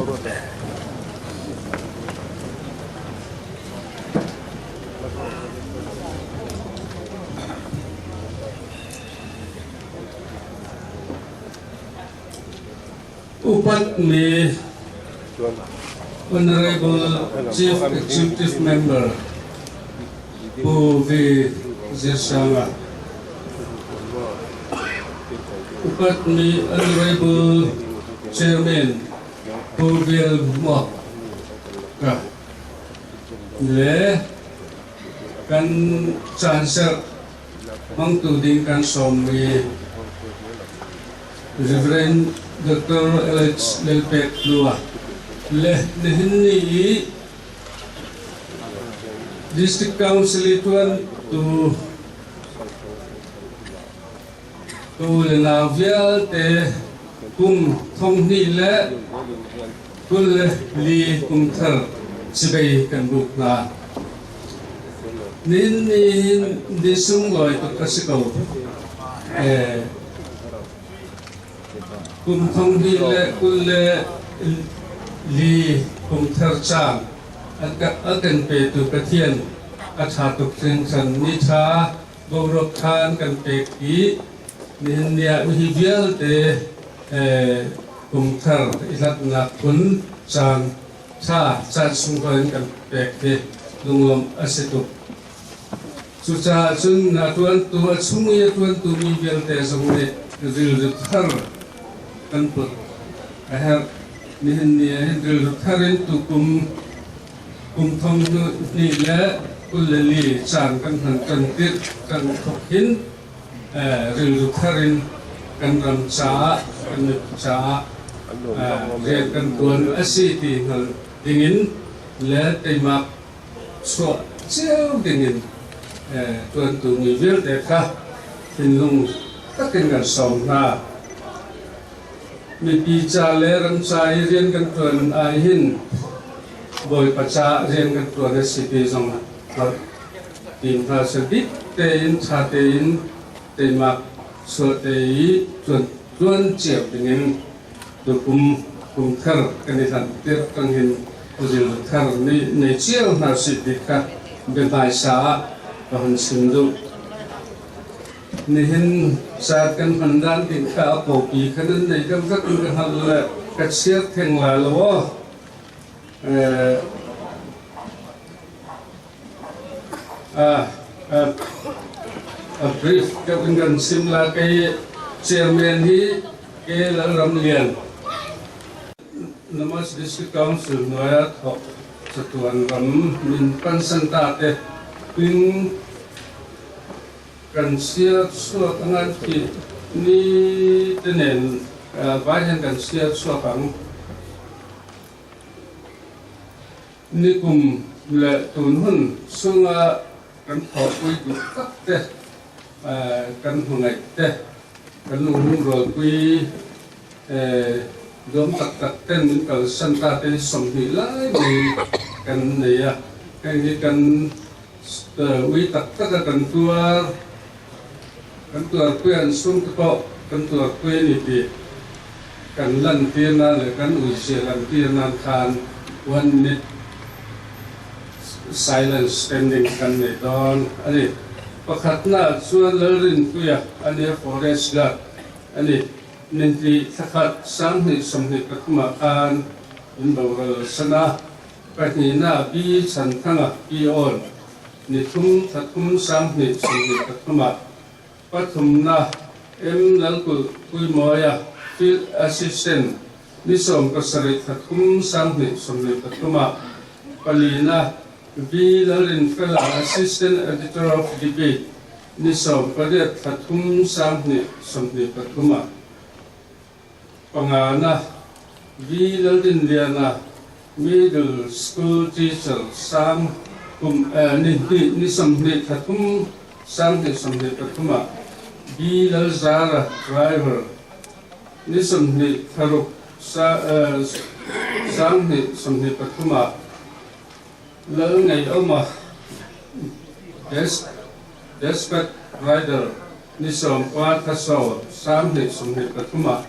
Upat mi Honorable Chief Executive Member Pu V. Zirsanga, Upat mi Honorable Chairman Pu Bial Hmuaka le kan caanserh hmangtu ding kan sawmmi Rev. Doctor LH Lalpek Hlua le nihin ni i District Council i tuantu tu le nau vialte kum 2024 kum thar civei kan buk hna. Nihin ni hin ni sunglawi tuk a si ko. Kum 2024 kum thar caan a kan petu Pathian a ṭha tuk hringhran. Ni ṭha boruak ṭha an kan pek i nihin ni ah hi vialte kum thar i hlatnak phun caan ṭha caan sunglawi in kan pek hi lunglawmh a si tuk. Cucaah cun a ṭuantu a chung i a ṭuantu mi vialte zong nih rilru thar kan put a herh. Nihin ni ah hin rilru thar in tukum kum 2024 caan kan hman kan tirh kan thawk hin rilru thar in kan ram caah kan miphun caah rian kan ṭuan a si ti hngalh dingin le teimak chuah cio dingin ṭuantu mi vialte kha thinlung takin kan sawm hna. Mipi ca le ram ca i rian kan ṭuan ahhin Bawipa ca rian kan ṭuan a si ti zong hngalh tim hna seh. Dik tein ṭha tein teimak sual te i ṭuan cio dingin tukum kum thar kan i hlanh tirh kang hin rilru thar nih nei cio hna sih ti kha biahmaisa ah ka hun chim duh. Nihin caat kan hman dan ding kha a pawpi kha nan nei deuh zat in ka hngalh le ka chiar theng lai lo aw. A brief deuh in kan chim la kei chairman hi K Lalram Lian Namas District Council hnuai ah thawk chatuan ram min pansan ta te ping kan siar chuak angan khi ni te nen vai hian kan siar chuak ang. Nikum le tun hun chunga kan thawhpui duh tak te, kan hmangaih te, kan lungrunrualpui duam tak tak ten min kalsan ta te hi 20 lai mai kan nei a. Heng hi kan ui tak taka kan tuar, kan tuarpui an sum te pawh kan tuarpui a ni tih kan lantir nan leh kan uizia lantir nan khan one minute silence standing kan nei dawn a ni. Pakhatnaah chuan Lalrinpuia a nia forest guard a ni. Nintli thlakhat 2023 ah khan in boral san a. Pahnihna Pi Chhanthanga Pi Awn ni thum thla thum 2023 ah pathumna M Lalkulh Puimawia Field Assistant ni 17 thla thum 2023 ah palina V Lalrinfela Assistant Editor of Debate ni 18 thla thum 2023 ah Pangana, V. Laldinliana, Middle School Teacher, sang kum ni hnih ni 23 2023 ah B. Lalzara, Driver, ni 20 thla ruk 2023 ah Lalngeihawma, Despatch Rider, ni 10 thla 20 23 ah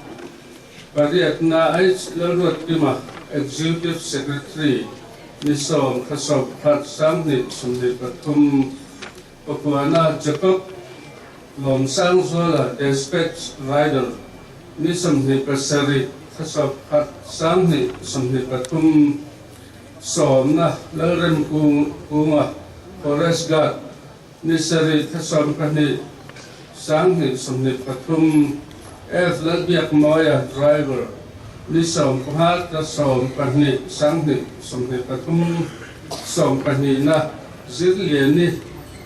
pariatna H Lalruatkima, Executive Secretary, ni sawm thla 11 2023, Pakuana Jacob Lawmsangzuala Despatch Rider, ni 27 thla 11 2023, Sawmna Lalremkunga Forest Guard, ni 7 thla 12 2023, F Lalbiakmawia Driver, ni 15 thla 12 2023, 12na Zirliani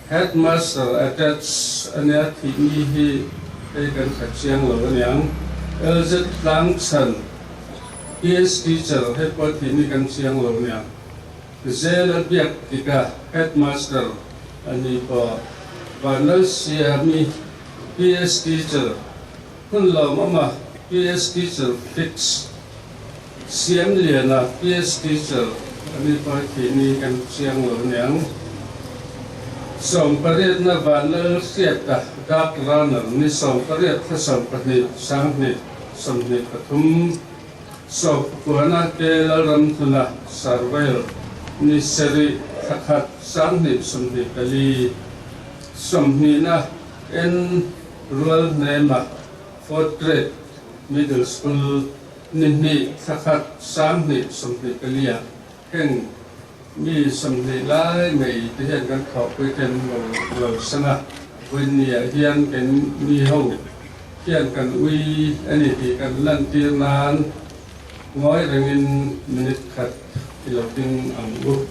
Headmaster Attach a nia thih ni hi hei kan hre chiang lo aniang. LZ Tlangchhan PS Teacher hei pawh thih ni kan chiang lo aniang. Zela Biakdika Headmaster a ni pawh Vanlalsiami PS Teacher hun lawmawma PS Teacher Fix Siamliana PS Teacher a ni pawh thih ni kan chiang lo aniang. Sawmpariatna Vanlal Hriata Dark Runner ni 18 thla 12 2023 Sawpkuana te Lalramthuna Surveyor ni 7 thla 1 2024 20na N Rualhnema Fourth Grade Middle School ni 2 thla 1 2024 ah heng mi 20 lai mai te hian kan thawhpui ten lo lo san a, vawinia hian kan mi ho hian kan ui a ni tih kan lantir nan ngawi rengin minute khat i lo ding ang u.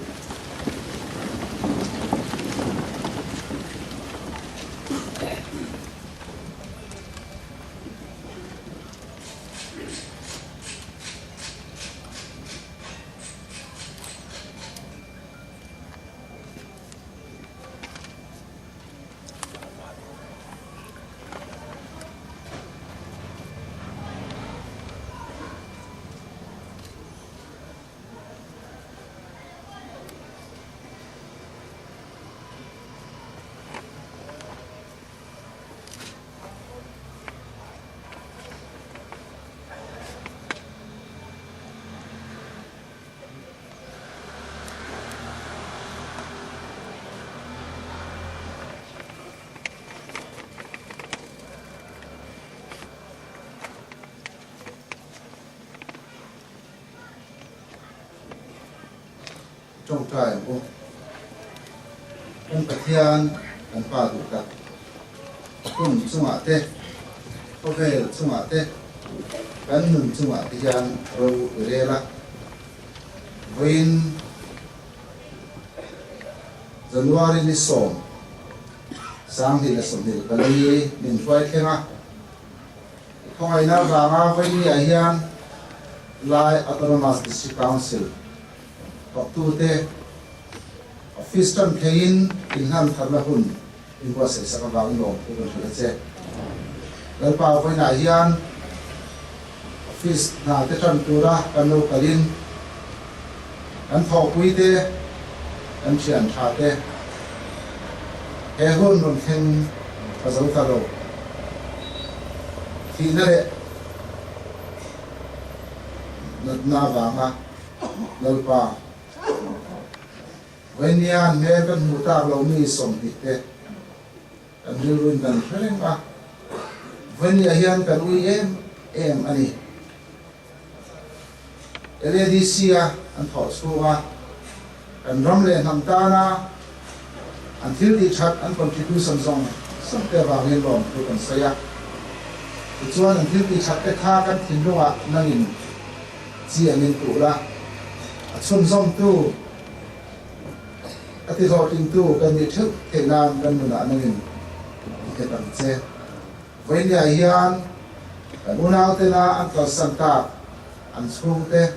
Tawngtai ang u. Kan Pathian kan Pa duh tak. Hun chungah te, khawvel chungah te, kan nun chungah te hian ro i rel a. Vawiin January ni 10, 2024 min hruai thleng a. Khawngaihna avanga vawinia hian Lai Autonomous District Council thawktute office tan theiin inhlan tharna hun inbuatsaih sak avangin lawmthu kan hrilh a che. Lalpa vawiinah hian office hna te tan tura kan lo kalin kan thawhpui te, kan thian tha te he hun rawn thleng ka zo ta lo. Thihna leh natna avanga Lalpa Vawiinian hmel kan hmuh tak lo mi 20 te kan rilruin kan hre reng a, Vawiiniah hian kan ui em em a ni. LADC-a an thawh chhunga kan ram leh hnam tana an thil tih that an contribution zawng zawng te avangin lawmthu kan sawi a. Tichuan an thil tih that te kha kan thinlungah nangin chi angin tuh la, a chhunzawmtu, a tihlawhtlingtu kan nih theuh theih nan kan nunah nangin i nghet ang che. Vawinia hian kan unautena an kalsan tak an chhungte,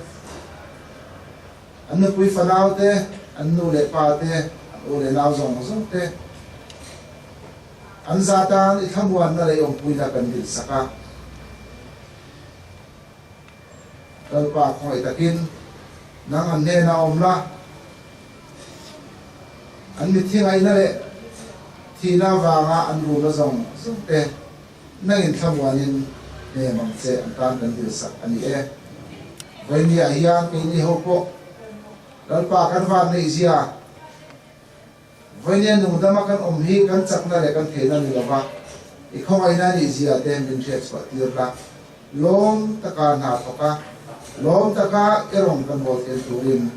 an nupui fanaute, an nu leh pate, an u leh nau zawng zawng te, an za tan i thlamuanna leh i awmpuina kan dilsak a. Lalpa khawngaih takin nang an hnenah awm la, an mitthi ngaihna leh thihna avanga an rulna zawng zawng te nangin thlamuanin hnem ang che an tan kan dilsak a ni e. Vawinia hian keini ho pawh Lalpa kan van neih zia, Vawinia nungdama kan awm hi kan chakna leh kan theihna ni lova i khawngaihna nih zia te min hriatchhuah tir la. Lawm taka hna thawk a, lawm taka i rawn kan bawl theih turin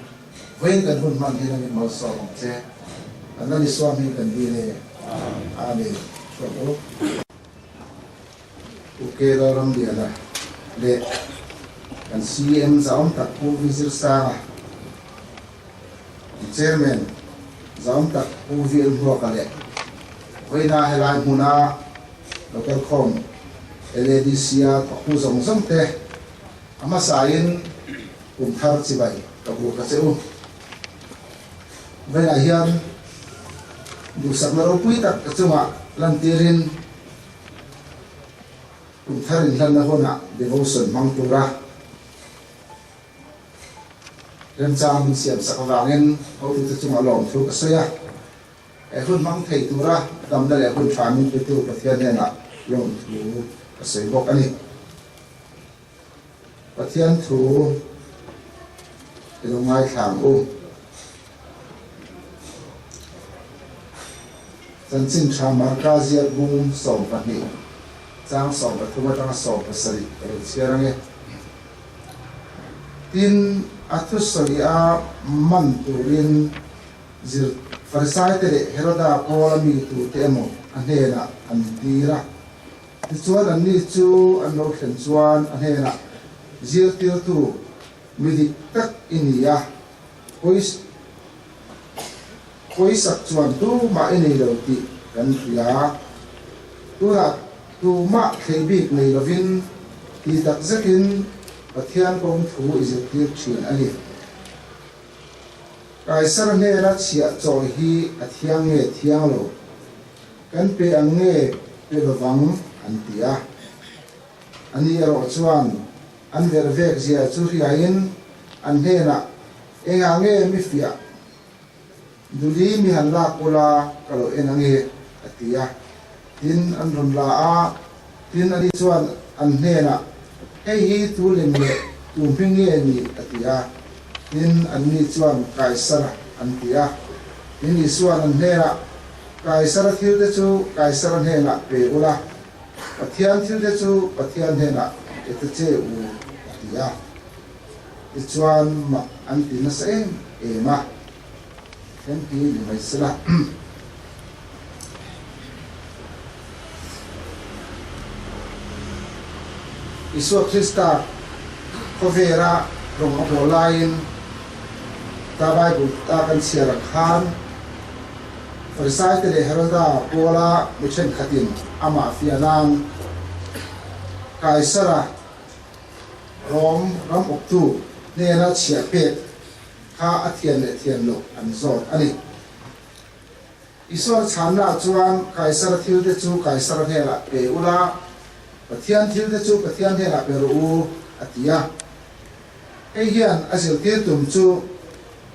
vawiin kan hun hman hi nangin malsawm ang che. Kan la ni suam hi kan dil e. Amen. Hruat u. Pu Kelo Ramliana leh kan CM zahawm tak Pu Vizir Sanga, kan Chairman zahawm tak Pu VL Hmuaka leh vawiina helai hmuna local khawm LADC-a thawktu zawng zawng te a hmasain kum thar chibai ka bur ka che u. Vawiinah hian duhsakna ropui tak ka chungah lantirin Kum thar inhlanna hunah devotion hmang tura remchang min siam sak avangin hotute chungah lawmthu ka sawi a. He hun hmang thei tura damna leh hun tha min petu Pathian hnenah lawmthu ka sawi bawk a ni. Pathian thu i lo ngaithla ang u. Chanchin tha Marka ziak bung 12 chang 13 atanga 17 ka lo chhiar ange. Tin, a thusawi a man turin zir Farisaite leh Heroda pawla mi tute emaw a hnenah an tir a. Tichuan anni chu an lo thlen chuan a hnenah, Zirtirtu, mi dik tak i ni a, pawisak chuan tumah i nei lo tih kan hria. Tunah tumah thlei bik nei lovin ti tak zetin Pathian kawng thu i zirtir thin a ni. Kaisar hnena chhiah chawi hi a thiang nge thiang lo? Kan pe ang nge pe lovang an ti a. Ani erawh chuan an verh vek zia chu hriain an hnenah, Engah nge mi fiah? Duli mi han lak ula ka lo en ange a ti a. Tin, an rawn la a, tin ani chuan an hnenah, Hei hi tu lem leh tu hming nge ni? a ti a. Tin, anni chuan Kaisara an ti a. Tin, Isua'n an hnenah, Kaisara thilte chu Kaisara hnenah pe ula, Pathian thilte chu Pathian hnenah pe ta che u, a ti a. Tichuan mak an ti nasa em em a, then hi ni mai sela. Isua Krista khawvela rawng a bawl laiin ta Bible ta kan chhiar ang khan Farisaite leh Heroda pawla mi thenkhatin amah fiah nan Kaisara Rom ram awptu hnena chhiah pek kha a thian leh thian loh an zawt a ni. Isua chhannaah chuan Kaisara thilte chu Kaisara hnenah pe ula, Pathian thilte chu Pathian hnenah pe rawh u, a ti a. Hei hian a zirtir tum chu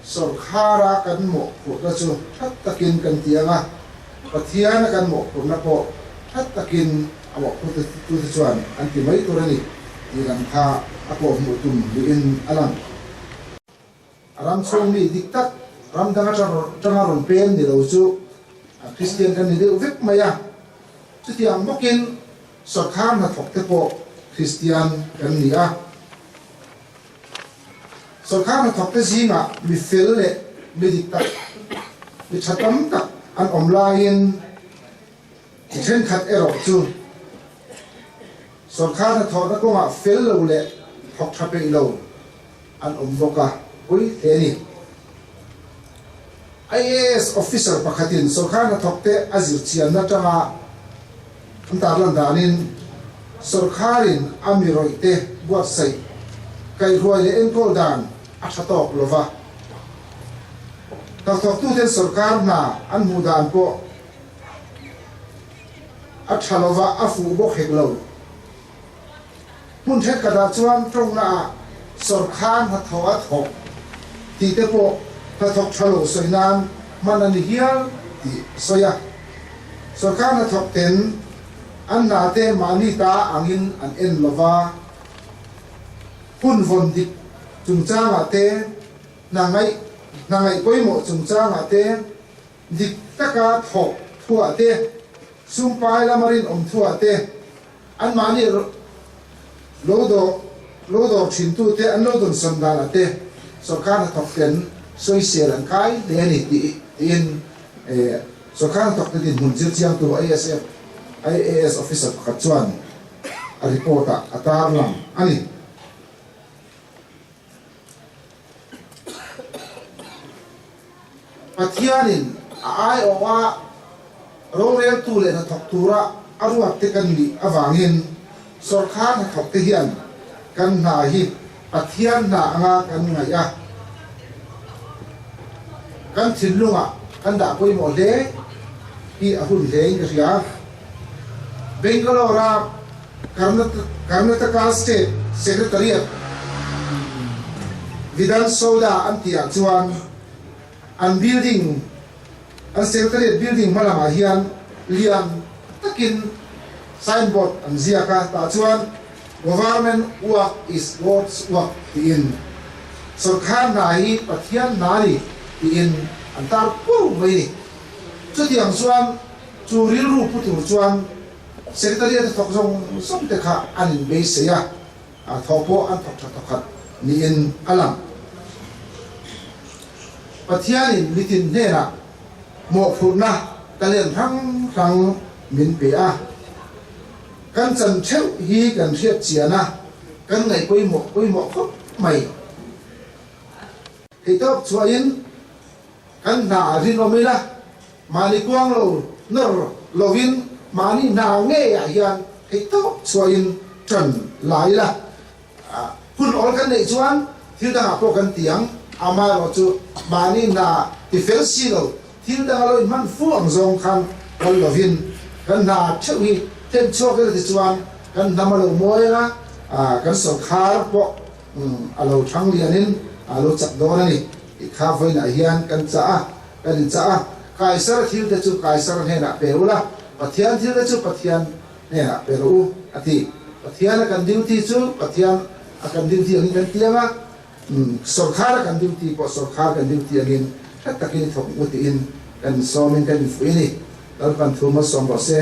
sawrkhara kan mawhphurhna chu that takin kan ti ang a, Pathiana kan mawhphurhna pawh that takin a mawhphurhtute chuan an ti mai tur a ni tih lam kha a kawhhmuh tum niin a lang. A ram chhung mi dik tak, ram dang atanga rawn pem ni lo chu a Kristian kan ni deuh vek mai a. Chutiang bawkin sawrkhar hnathawk te pawh Kristian kan ni a. Sawrkhar hnathawk te zingah mi fel leh mi dik tak, mi tha tam tak an awm laiin mi thenkhat erawh chu sawrkhar hnathawhna kawngah fel lo leh thawk tha peih lo, an awm bawk a, pui hle a ni. IAS officer pakhatin sawrkar hnathawkte a zirchianna atanga an tarlan danin sawrkarin a mi rawihte buatsaih, kaihruai leh enkawl dan a tha tawk lo va. Hnathawktuten sawrkar hna an hmuh dan pawh a tha lo va, a fuh bawk hek lo. Hmun thenkhatah chuan tawngnaah sawrkhar hnathawh a thawk tih te pawh hnathawk tha lo sawi nan hman a ni hial tih a sawi a. Sawrkhar hnathawk ten an hna te mahni ta angin an en lo va, hun vawn dik. chungchangah te, hna ngaih hna ngaih pawimawh chungchangah te, dik taka thawk thuah te, sumpai lama rinawm thuah te, anmahni lo dawh lo dawr thintute an lo dawnsawn danah te sorkar hnathawk ten sawisel an kai hle a ni tiin sorkar hnathawkte dinhmun zirchiangtu ISF IAS officer pakhat chuan a report ah a tarlang a ni. Pathianin a aiawha roreltu leh hnathawk tura a ruatte kan nih avangin sawrkar hnathawkte hian kan hna hi Pathian hna anga kan ngaih a, kan thinlungah kan dah pawimawh hle hi a hun hlein ka hria. Bangalore-a Karnataka State Secretariat Vidhan Soudha an tihah chuan an building, an Secretariat building hma lamah hian lian takin signboard an ziak a, tah chuan Government work is God's work tiin sawrkar hna hi Pathian hna a ni tiin an tar pur mai a ni. Chutiang chuan chu rilru pu tur chuan Secretariat a thawk zawng zawng te kha an inbeisei a, a thawh pawh an thawk tha thawkhat niin a lang. Pathianin mitin hnenah mawhphurhna talent hrang hrang min pe a, kan chan theuh hi kan hriat chian a, kan ngaih pawimawh pawimawh khawp mai. Theihtawp chhuahin kan hna a rinawm ila, Mahni kuang lo nawr lovin mahni hna ngeiah hian theihtawp chhuahin ṭan la ila, hun awl kan neih chuan thil dangah pawh kan ti ang. Amaherawhchu mahni hna ti fel si lo, thil danga lo inhman fu ang zawng khan kal lovin kan hna theuh hi then chhuak ila tichuan kan hnam a lo mawi ang a, kan sawrkhar pawh a lo thang lianin a lo chak dawn a ni tih kha vawiinah hian kan chah a. Kan inchah a, Kaisara thil te chu Kaisara hnenah pe ula, Pathian thil te chu Pathian hnenah pe rawh u, a ti. Pathian a kan duty chu Pathian a kan duty angin kan ti ang a, sawrkhar a kan duty pawh sawrkhar kan duty angin hret takin i thawk ang u tiin kan insawmin kan infuih a ni. Lalpan thu malsawm rawh se.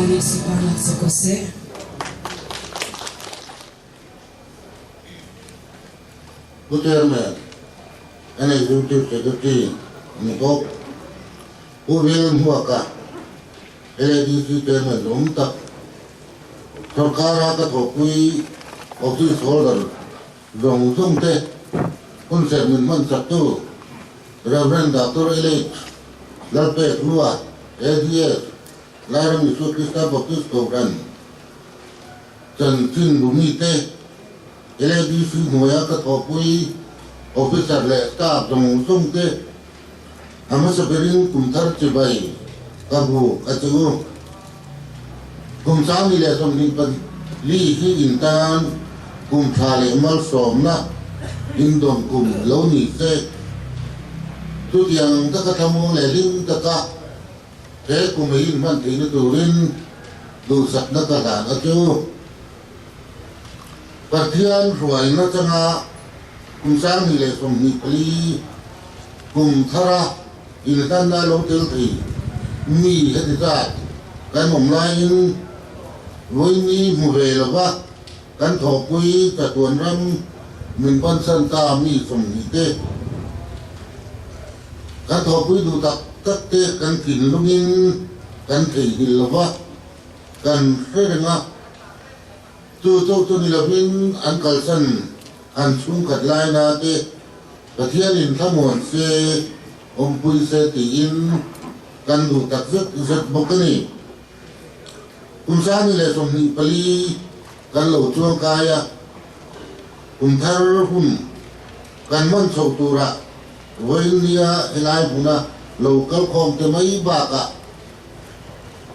LADC par lak sak rawh se. Pu Chairman, an Executive Secretary ni bawk Pu Bill Hmuaka, LADC Chairman awm tak, sorkara ka thawhpui Office Holder zawng zawng te, hunserh min hman chaktu Rev. Doctor LH Lalpek Hlua, ADS, Lairam Isua Krista Baptist Kohhran, Chanchin Bumite, LADC hnuaia ka thawhpui officer leh staff zawng zawng te a hmasa berin kum thar chibai ka buk a che u. Kum 2024 hi intan kum tha leh malsawmna indawm kum lo ni se. Chutiang taka thlamuang leh hlim taka he kum hi inhman theihna turin duhsakna ka hlan a chu. Pathian hruaina changa kum 2024 kum thara inhlanna lo tel thei mi heti zat kan awm laiin vawiini hmu ve lova kan thawhpui chatuan ram min bansan ta mi 20 te kan thawhpui duh tak tak te kan thinlungin kan theihnghilh lova kan hre reng a. Chu chauh chu ni lovin an kalsan an chhungkhat laina te Pathianin thlamuan se, awmpui se tiin kan duh tak zet zet bawk a ni. Kum 2024 kan lo chuang kai a, kum thar hun kan man chhoh turah vawiin nia helai hmuna lo kalkhawm te mai bakah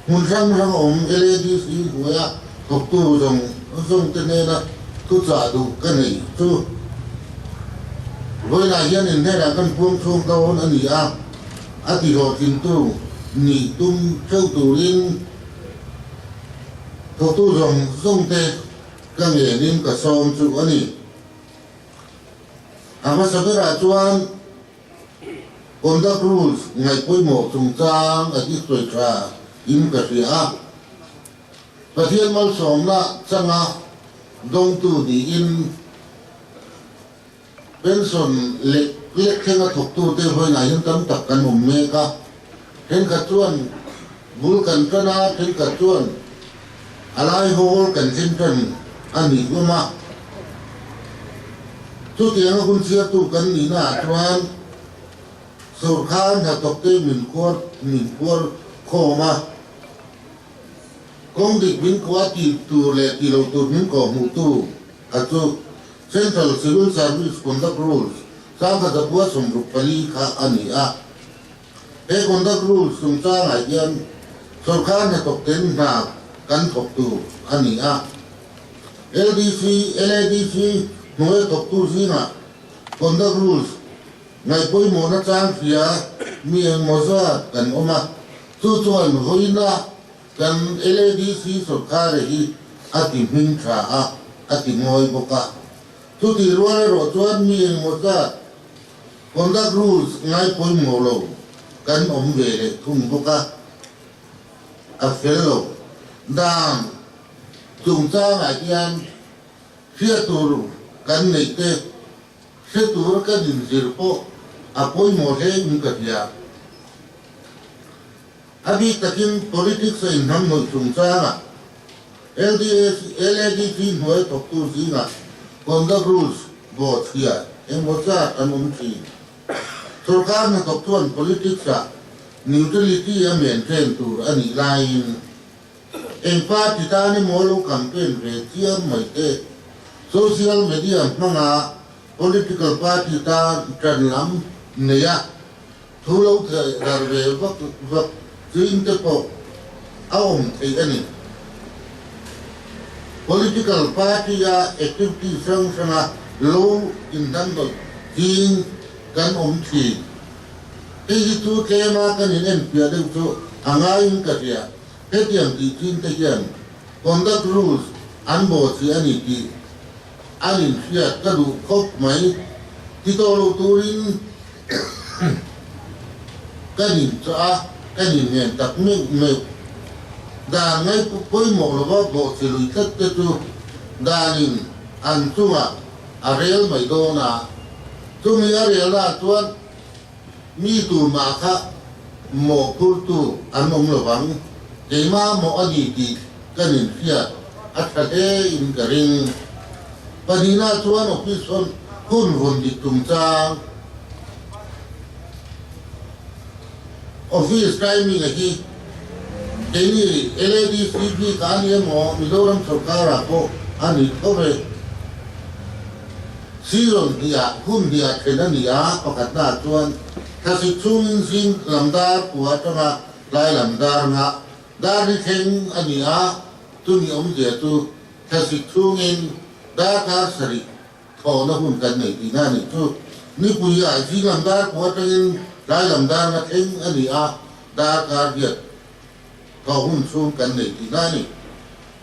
Hmun hrang hrang awm LADC hnuaia thawktu zawng zawng te hnena thuchah duh ka nei chu vawiinah hian inhnenah kan puang chhung dawn a ni a, a ti hlawhtlingtu nih tum theuh turin thawktu zawng zawng te ka ngenin ka sawm chu a ni. A hmasa berah chuan. Conduct rules ngaih pawimawh chungchang a hi sawi tha in ka hria a. Pathian malsawmna changa dawngtu niin pension lek lek thlenga thawktute vawiinah hian tam tak kan awm mek a. Thenkhat chuan bul kan tan a, thenkhat chuan a lai hawl kan thlen tan a ni hlawm a. Chutianga hun chhiartu kan nihna ah chuan sorkar hnathawkte min khuar min khuar khawm a, kawng dik min kua ti tur leh ti lo tur min kawhhmuhtu a chu Central Civil Service Conduct Rules 1964 kha a ni a. He conduct rules chungchangah hian sorkar hnathawk ten hna kan thawk tur a ni a. LDC, LADC hnuaia thawktu zingah conduct rules ngaihpawimawhna chang hria mi engmaw zat kan awm a, chu chuan vawiina kan LADC sorkar hi a ti hming tha a, a ti ngawi bawk a. Chutih rual erawh chuan mi engmaw zat Conduct rules ngai pawimawh lo kan awm ve leh thung bawk a, a fel lo. Dan chungchangah hian hriat tur kan neih te, hre tur kan inzir pawh a pawimawh hle in ka hria. A bik takin politics a inhnamhnawih chungchangah LDS, LADC hnuai thawktu zingah conduct rules bawh chhia engmaw zat an awm thin. Sorkar hnathawk chuan politics ah neutrality a maintain tur a nih laiin eng party tan emaw lo campaign ve chiam mai te, social media hmanga political party tan tan lam nei a, Thu lo theih dar ve vak vak chin te pawh a awm theih a ni. Political party a activity hrang hranga lo inhnamhnawih ching kan awm thin. Hei hi chu tlema kan inenfiah deuh chu a ngaiin ka hria. Hetiang tih chin te hian conduct rules an bawhchhi a ni tih an inhriat ka duh khawp mai. Ti tawh lo turin Kan inchah a, kan inngen tak meuh meuh. Dan ngai pawimawh lova bawhchhe lui tlat te chu danin an chungah a rel mai dawn a. Chumi a relnaah chuan mi tumah kha mawhphurtu an awm lo vang. Keimah mawh a ni tih kan inhriat a tha hle in ka ring. Pahnihna chuan office hun vawn dik tum chang. Office timing a hi keini LADC bik a ni emaw Mizoram sorkar ah pawh a ni tho ve. Season hnih hun hnih ah then a ni a, pakhatna ah chuan thlasik chhungin zing lam dar kua atanga tlai lam dar ngah dar ni thleng a ni a, chumi awmzia chu thlasik chhungin darkar sarih Thawhna hun kan nei tihna a nih chu. Nipui ah zing lam dar pawh atangin tlai lam dar nga thleng a ni a, darkar riat thawh hun chhung kan nei tihna a ni.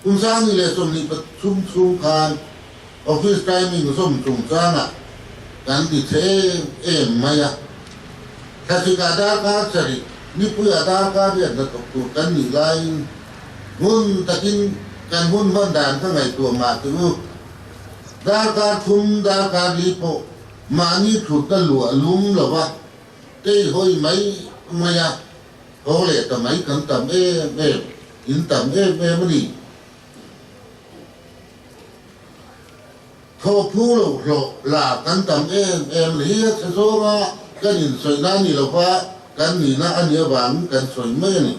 Kum sangni leh 23 chhung khan office timing zawm chungchangah kan ti chhe em em mai a. Thlasik ah darkar sarih, nipui ah darkar riat hnathawk tur kan nih laiin hmun takin kan hun hman dan kha ngaihtuah mah teh u. Darkar thum, darkar li pawh mahni thutna luah lum lova tei hawi mai mai a, tho leh ta mai kan tam em em, in tam em em a ni. Thaw phu lo hlawh la kan tam em em li a chhe zawnga kan insawi na a ni lova kan nihna a nih avangin kan sawi mai a ni.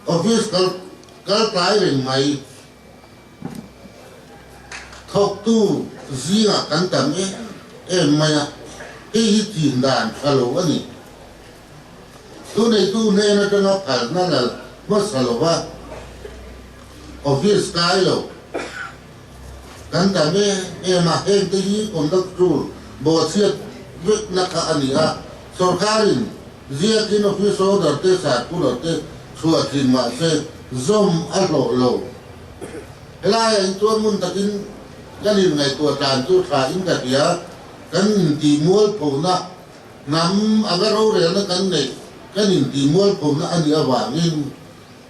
Office kal kal tlai reng mai. Thawktu zingah kan tam em em mai a, hei hi chin dan tha lo a ni. Thuneitu hnen atanga phalna la hmasa lova office kai lo kan tam em em a, hengte hi conduct rule bawhchhiat vekna kha a ni a, sorkarin Ziakin office order te circular te chhuah thin mah se zawm a hlawh lo. Helaiah hi chuan hmun takin kan inngaihtuah tlan chu tha in ka hria, kan intih mualphona hnam anga rorelna kan neih kan intih mualphona a nih avangin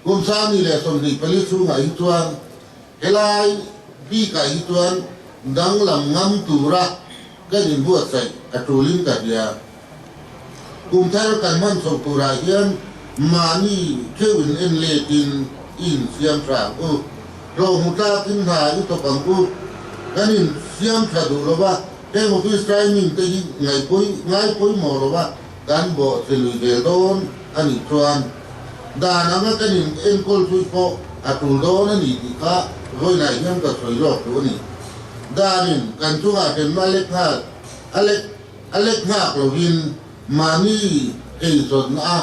kum 2024 chhungah hi chuan helai bikah hi chuan danglam ngam tura kan inbuatsaih a tulin ka hria. Kum thar kan hman chhoh turah hian mahni theuh in en letin i insiam tha ang u. Hlawh hmu tlakin hna i thawk ang u. Kan insiam tha duh lova, heng office timing te hi ngaihpawi ngai pawimawh lova kan bawh che lui zel dawn a nih chuan dan anga kan in enkawl zui pawh a tul dawn a ni tih kha vawiinah hian ka sawi lawk duh a ni. Danin kan chungah hremna lek nghal a lek. A lek nghak lovin mahni eizawnna a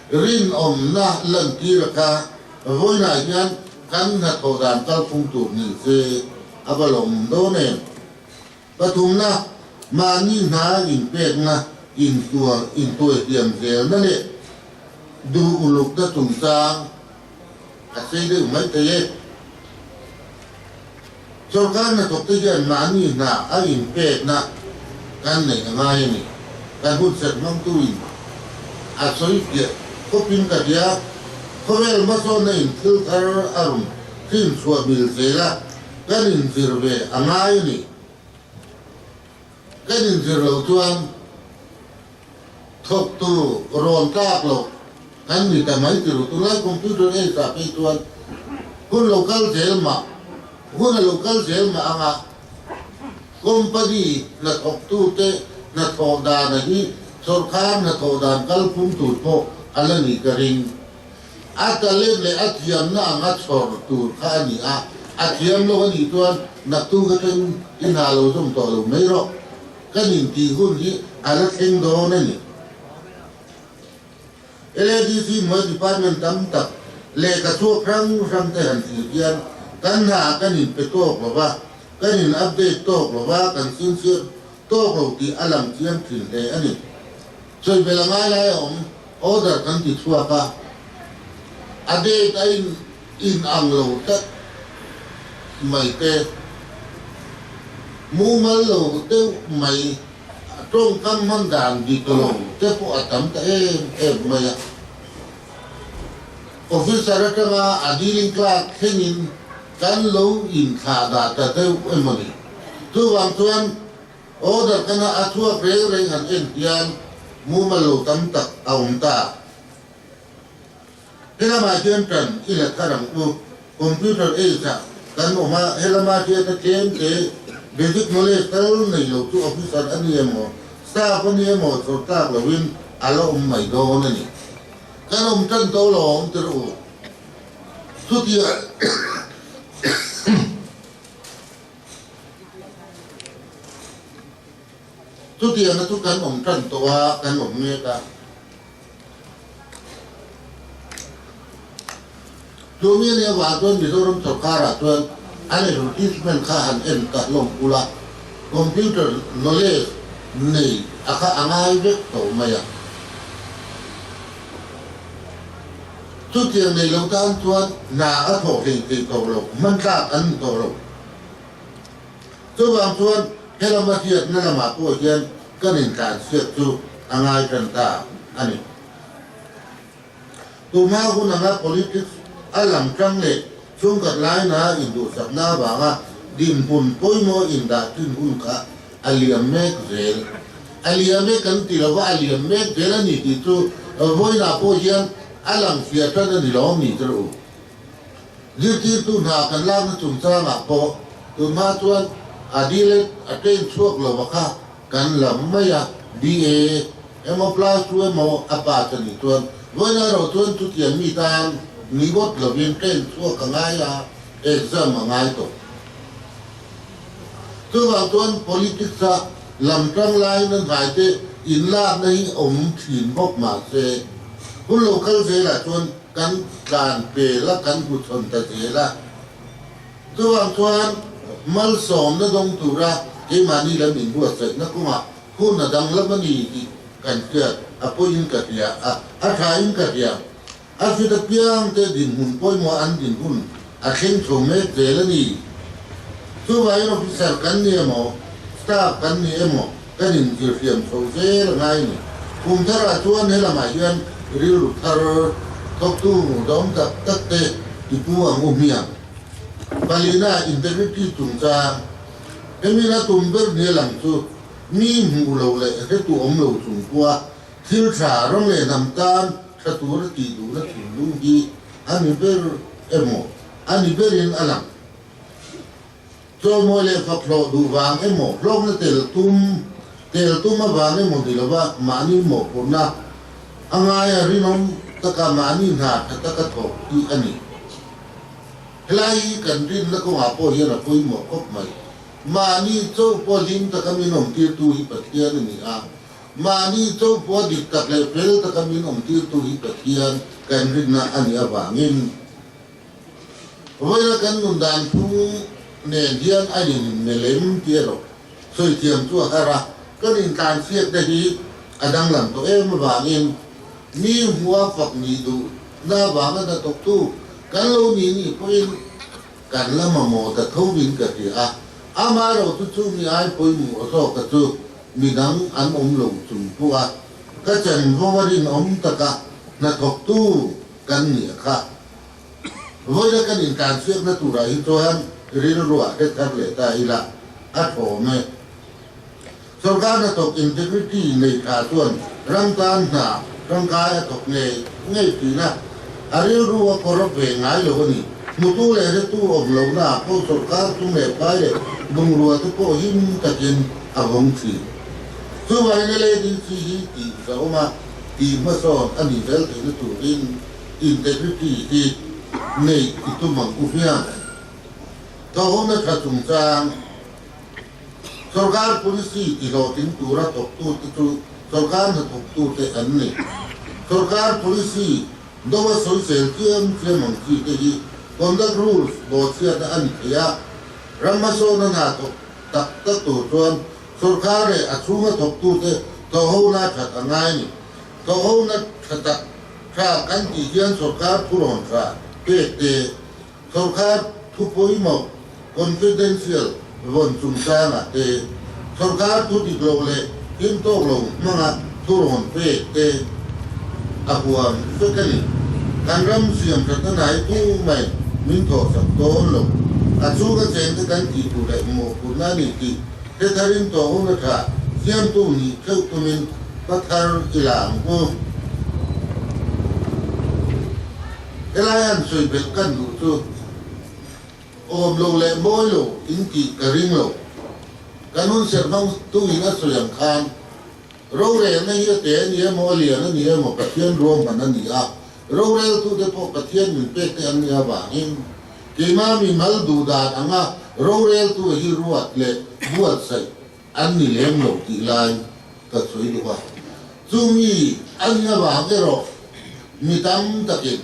rinawmna lantir a kha vawiinah hian kan hnathawh dan kalphung tur ni se a va lawm dawn em? Pathumna, mahni hna inpekna, intuar, intuaihliam zelna leh duh ulukna chungchang a sei deuh mai thei e. Sorkar hnathawkte hian mahni hna a inpekna kan neih a ngai a ni. Kan hunserh hmangtuin a sawi fiah khawpin ka hria. Khawvel hmasawnna in thil thar a rawn hrin chhuah mil zel a, kan inzir ve a ngai a ni. Kan inzir loh chuan thawktu rawn tlak loh kan ni ta mai ti ru. Tunlai computer age ah phei chuan hun lo kal zel mah, hun a lo kal zel mah anga company hnathawktute hnathawh dana hi sorkar hnathawh dan kalphung tur pawh a la nih ka ring. A talent leh a thiamna anga chhawr tur kha a ni a, a thiam lo a nih chuan naktuk atangin i hna lo zawm tawh lo mai rawh. Kan intih hun hi a la thleng dawn a ni. LADC hnuai department tam tak lehkha chhuak hrang hrang te han thlir hian kan hna kan inpe tawk lo va, kan in update tawk lo va, kan sincere tawk lo tih a lang chiang thin hle a ni. Sawibel a ngai lai a awm, order kan ti chhuak a, a date a in in ang lo tlat mai te, mumal lo deuh mai. Tawngkam hman dan dik lo te pawh a tam ta em em mai a. Officer atanga a dealing clerk thlengin kan lo inthlah dah ta deuh emaw ni. Chuvang chuan order kana a chhuak reng reng han en hian mumal lo tam tak a awm ta. Helamah hian tan i la thar ang u. Computer age ah kan awm a, helama hriat a tlem te basic knowledge tal nei lo chu officer a ni emaw, staff a ni emaw chhawr tlak loin a la awm mai dawn a ni. Kan awm tan to lo awm tir u. Chutia Chutianga chu kan awm tan tawh a, kan awm mek a. Chumi a nih avang chuan Mizoram sorkarah chuan an advertisement kha han en ta hlawm ula, computer knowledge nei a kha a ngai vek tawh mai a. Chutiang nei lo tan chuan hna a thawh hlei thei tawh lo, hmantlak an ni tawh lo. Chuvang chuan helama hriatna lamah pawh hian kan intlanchhiat chu a ngai tan ta a ni. Tuma hun anga politics a lang tang leh chhungkhat laina induhsakna avanga dinhmun pawimawh indah thin hun kha a liam mek zel. A liam e kan ti lova a liam mek zel a ni tih chu vawiinah pawh hian a lang fiah tan a ni lo ni tir u. Zirtirtu hna kan lakna chungchangah pawh tunhma chuan a dilet a train chhuak lo a kha kan lam mai a, BA emaw plus two emaw a pass a nih chuan vawiin erawh chuan chutiang mi tan ni ngawt lovin train chhuak a ngai a, exam a ngai tawh. Chuvang chuan politics a lam tang laiin an hnaite inlakna hi awm thin bawk mahse hun lo kal zelah chuan Kan tlan pel a, kan hmu chhawn ta zel a. Chuvang chuan malsawmna dawng tura keimahni lam inbuatsaihna kawngah hun a danglam a ni tih kan hriat a pawiin ka hria a, a thain ka hria. A fit apiang te dinhmun pawimawh an dinhmun a thleng chho mek zel a ni. Chuvangin officer kan ni emaw, staff kan ni emaw kan inzirhriam chho zel a ngai ni. Kum tharah chuan helamah hian rilru thar thawktu dawm tak tak te i pu ang u hmiang. Palina integrity chungchang hemina tum ber ni a lang chu mi hmuh lo leh hretu awm lo chung pawha thil tha ram leh hnam tan tha tura tih duhna thinlung hi a ni ber emaw a ni berin a lang. Chawimawi leh fak hlawh duh vang emaw, hlawkna tel tum tel tum avang emaw ni lova mahni mawhphurhna a ngaia rinawm taka mahni hna tha taka thawk hi a ni. Helai hi kan rinna kawngah pawh hian a pawimawh khawp mai. Mahni chauh pawh hlim taka min awmtirtu hi Pathian a ni a, mahni chauh pawh dik tak leh fel taka min awmtirtu hi Pathian kan rinna a nih avangin, Vawiina kan nun dan phung nen hian a inmelem tih erawh sawi thiam chu a har a, kan intlanchhiat te hi a danglam tawh em avangin mi hmua fak nih duh na avanga hnathawktu kan lo nih nih pawhin kan la mamawh ta tho in ka hria a, amaherawhchu chu mi ai pawimawh zawka chu midang an awm lo chung pawh a ka chanvo a rinawm taka hnathawktu kan nih a kha. Vawiina kan intlanchhiatna turah hi chuan rilruah hre thar leh ta ila a thawm e. Sorkar hnathawk integrity nei tha chuan ram tan hna tangkai a thawk ngei ngei thin a, a rilru a kawr ve ngai lo a ni. Hmutu leh hretu awm lohna ah pawh sorkar tum leh pai leh bungrua te pawh him takin a vawng thin. Chuvangin LADC hi tih zahawm a tih hmasawn a nih zel theihna turin Integrity hi nei i tum ang u hian thawhawmna tha chungchang sorkar policy tihlawhtling tura thawktute chu sorkar hnathawktute an ni. Sorkar policy doa sawisel chiam chiam ang chi te hi conduct rules bawhchhiatna a ni thei a, ram hmasawna hna thawk tak tak tur chuan sorkar leh a chhunga thawktute thawhhona that a ngai a ni. Thawhhona tha tak Tha kan tih hian sorkar thurawn tha pek te, sorkar thu pawimawh, confidential, vawn chungchangah te, sorkar thu dik lo leh him tawk lo hmanga thurawn pek te a huam vek a ni. Kan ram siam thatna hnai tu mai min thawhsak dawn lo. A chhunga chengte kan tih tur leh mawhphurhna a ni tih hre tharin tawh hun a tha siamtu nih theuh tumin hma thar i la ang u. Helai an sawi belh kan duh chu awm lo leh mawi lo in tih ka ring lo. Kan hun serh hmang tungin a sawi ang khan rorelna hi a te a ni emaw a lian a ni emaw Pathian ruahman a ni a, roreltute pawh Pathian min pek te an nih avangin keimah mi mal duh dan anga roreltu hi ruat leh buatsaih an ni lem lo tih lai ka sawi duh a. Chumi a nih avang erawh mi tam takin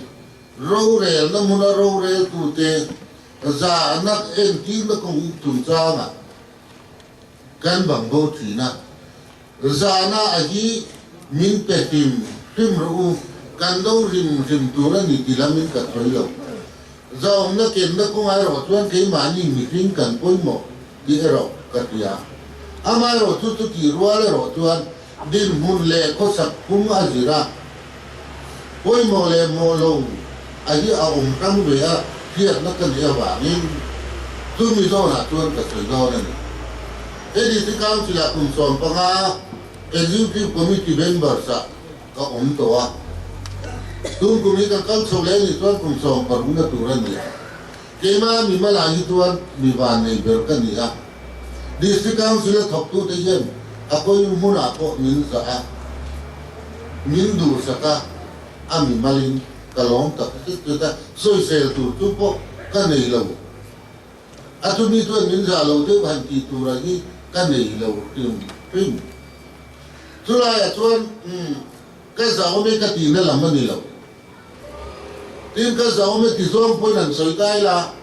rorelna hmuna roreltute zahna entirna kawng chungchangah kan bang bo thin a. Zahna a hi min pe hrim hrim rawh u, kan do hrim hrim tur a ni ti lamin ka sawi lo. Zahawmna kenna kawngah erawh chuan keimahni mihring kan pawimawh tih erawh ka hria. Amaherawh chu chutih rual erawh chuan dinhmun leh khawsak phung a zir a, pawimawh leh mawh lo a hi a awm hrang ve a hriatna ka nih avangin chumi zawnah chuan ka sawi dawn a ni. ADC Council-ah kum 15 Executive Committee members-ah ka awm tawh a, tun kum hi ka kal chho leh anih chuan kum 16 na tur a ni a. Keimah mi hmalah hi chuan mi vannei ber ka ni a, District Council a thawktute hian a kawi hmunah pawh min zah a, min duhsak a, a mi malin ka lawm tak zet zet a, sawisel tur chu pawh ka nei lo. A chumi chuan min zah lo deuh han tih tura hi ka nei lo hrim hrim. Chulaiah chuan, Umm, ka zah awm e ka tihna lam a ni lo. Tin, ka zahawm e ti zawng pawhin an sawi ta ila,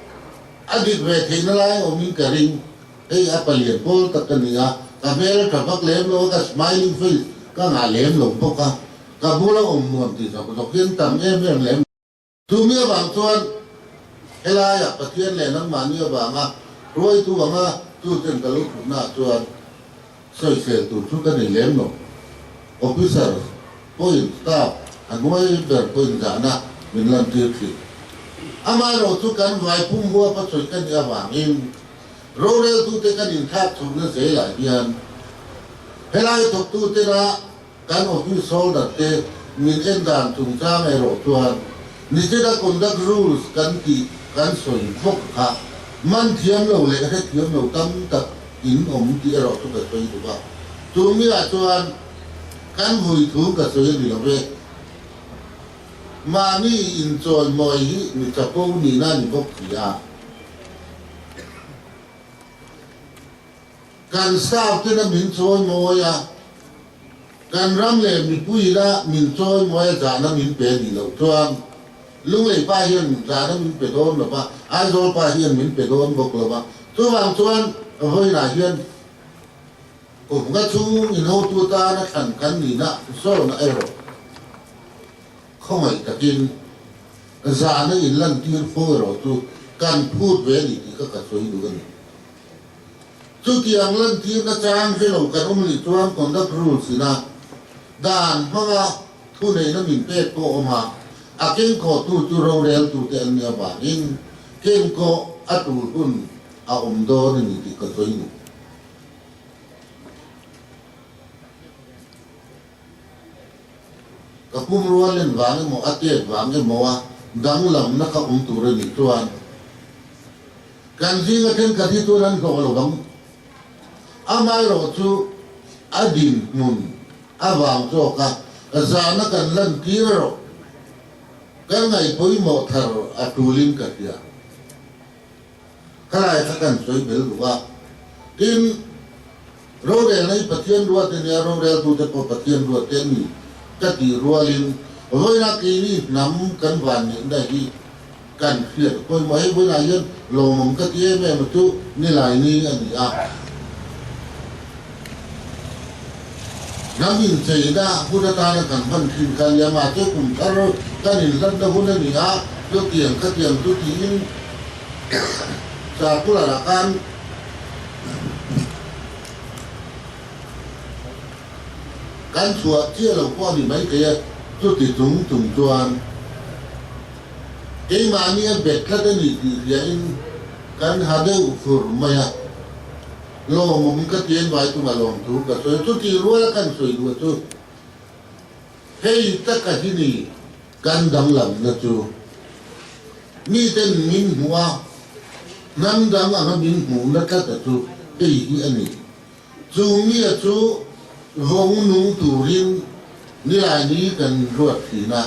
a dik ve theihna lai awmin ka ring. Hei a palian pawl tak ka ni a, ka hmel a tha vak lem lo a, ka smiling face ka ngah lem lo bawk a, ka bula awm nuam ti zawk zawk hian tam em em lem lo. Chumi avang chuan helaiah Pathian leh nangmahni avanga hruaitu anga chu chen ka lo thutnaah chuan sawisel tur chu ka nei lem lo. Officer pawhin staff a hnuai ber pawhin zahna min lantir thin. Amaherawh chu kan vai pum huap a sawi ka nih avangin roreltute kan inthlak chhohna zelah hian helai thawktutena kan office holder te min en dan chungchang erawh chuan nichina conduct rules kan tih kan sawi bawk kha man thiam lo leh hrethiam lo tam tak in awm tih erawh chu ka sawi duh a. Chumi-ah chuan kan vui thu ka sawi a ni lo ve. Mahni inchawimawi hi mi chapo nihna a ni bawk si a. Kan staff tena min chawimawi a, kan ram leh mipuiina min chawimawi a zahna min pe a nih loh chuan Lunglei pa hian zahna min pe dawn lo va, Aizawl pa hian min pe dawn bawk lo va. Chuvang chuan vawiinah hian kum nga chhung inhotu tana thlan kan nihna zawna erawh khawngaih takin zahna inlantir fo erawh chu kan phut ve a ni tih kha ka sawi duh a ni. Chutiang lantirna chang hre lo kan awm nih chuan conduct rules ina dan hmanga thuneihna min pek pawh awm a, a kengkawhtu chu roreltute an nih avangin kengkawh a tul hun a awm dawn a ni tih ka sawi duh. Ka pum rual en vang emaw a tet vang emaw a danglamna kha awm tur a nih chuan kan zinga thenkhat hi chuan an hlawh lo vang. Amaherawh chu a dinhmun avang zawk a zahna kan lantir erawh kan ngaihpawimawh thar a tulin ka hria. Khalai kha kan sawi bel duh a, tin, rorelna hi Pathian ruat a nia, roreltute pawh Pathian ruat te an ni ka tih rualin vawiina keini hnam kan van neihna hi kan hriat a pawimawh. Hei vawiinah hian lawmawm ka ti em em a chu Nilaini a ni a, hnam incheina hun atana kan hman thin kha a nia, mahse kum thar kan inhlatna hun a ni a, chutiang khatiang chu tiin Circular ah khan. Kan chhuah chiah lo pawh a ni maithei a, chuti chung chung chuan keimahni a bet tlat a ni tih hriain kan ha deuh fur mai a. Lawmawm ka ti en vai tumah lawmthu ka sawi a, chuti ruala kan sawi duh chu hei taka hi ni kan danglamna chu. Miten min hmuh a, hnam dang anga min hmuhna tlata chu hei hi a ni. Chu mia chu vawng nung turin Nilaini kan ruat thin a.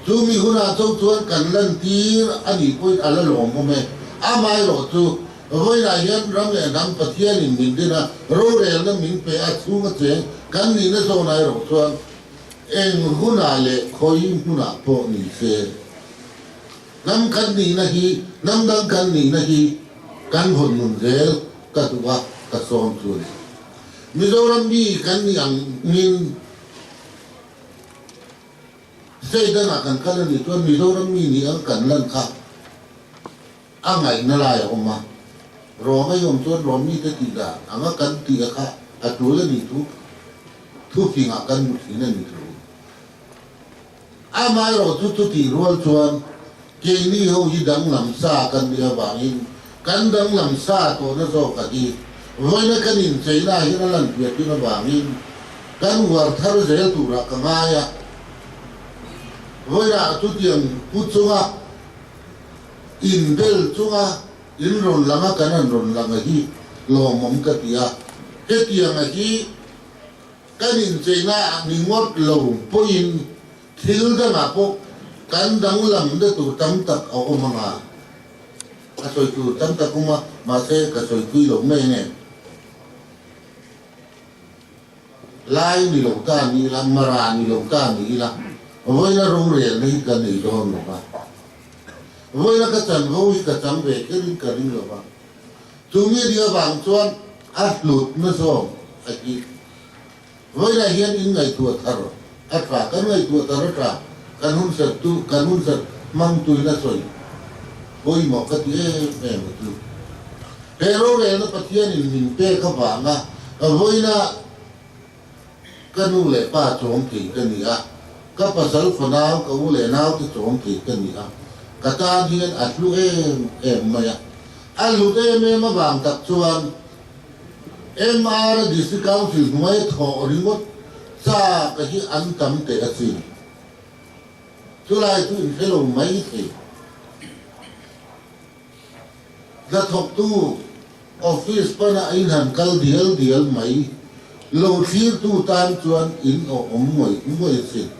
Chu mi hunah cho chuan kan lantir a nih pawhin a la lawmawm e. Amaherawh chu, vawiinah hian ram leh hnam Pathianin min din a, rorelna min pe a, chhunga cheng kan nihna zawnah erawh chuan eng hunah leh khawi hmunah pawh ni se, hnam kan nihna hi, hnam dang kan nihna hi kan hawn nun zel ka duh a, ka sawm chu a ni. Mizoram mi kan nih ang ngin state dangah kan kal a nih chuan Mizoram mi nih ang kan lan kha a ngaihna lai a awm a. Rawng a i awm chuan rawng mite tih dan anga kan tih a kha a tul a nih thu thufingah kan hmu thin a ni thu. Amaherawhchu chutih rual chuan keini ho hi danglam sa kan nih avangin kan danglam sa tawhna zawka hi vawiina kan incheina ah hian a lan piah thin avangin kan uar thar zel turah ka ngai a. Vawiinah chutiang pu chunga inbel chunga in rawn langa kan han rawn langa hi lawmawm ka ti a. Hetianga hi Kan incheina ah ni ngawt lo pawhin thil dangah pawh kan danglamna tur tam tak a awm ang a, a sawi tur tam tak awm a, mahse ka sawi pui lo mai nge. Lai ni lo ta ni ila, Mara ni lo ta ni ila, vawiina rorelna hi ka nei dawn lo va, vawiina ka chanvo hi ka chang ve kherin ka ring lo va. Chu mi ri avang chuan a hlutna zawng a hi. Vawilah hian in ngaihtuah thar a tha, kan ngaihtuah thar a tha, kan hun sat tu, kan hun sat hmang tuin a sawi pawimawh ka ti em em a chu. He rorelna Pathianin min pek avanga vawiina ka nu leh pa chawm thei ka ni a, ka pasal fanau, ka u leh naute chawm thei ka ni a, ka tan hian a hlu em em mai a. A hlut em em avang tak chuan MR District Council hnuai thawh ringawt chak hi an tam teh asin. Chulai chu inhre lo mai thei. Hnathawktu office pana a inhan kal dial dial mai lo thlirtu tan chuan in awh awm ngawih ngawih asin.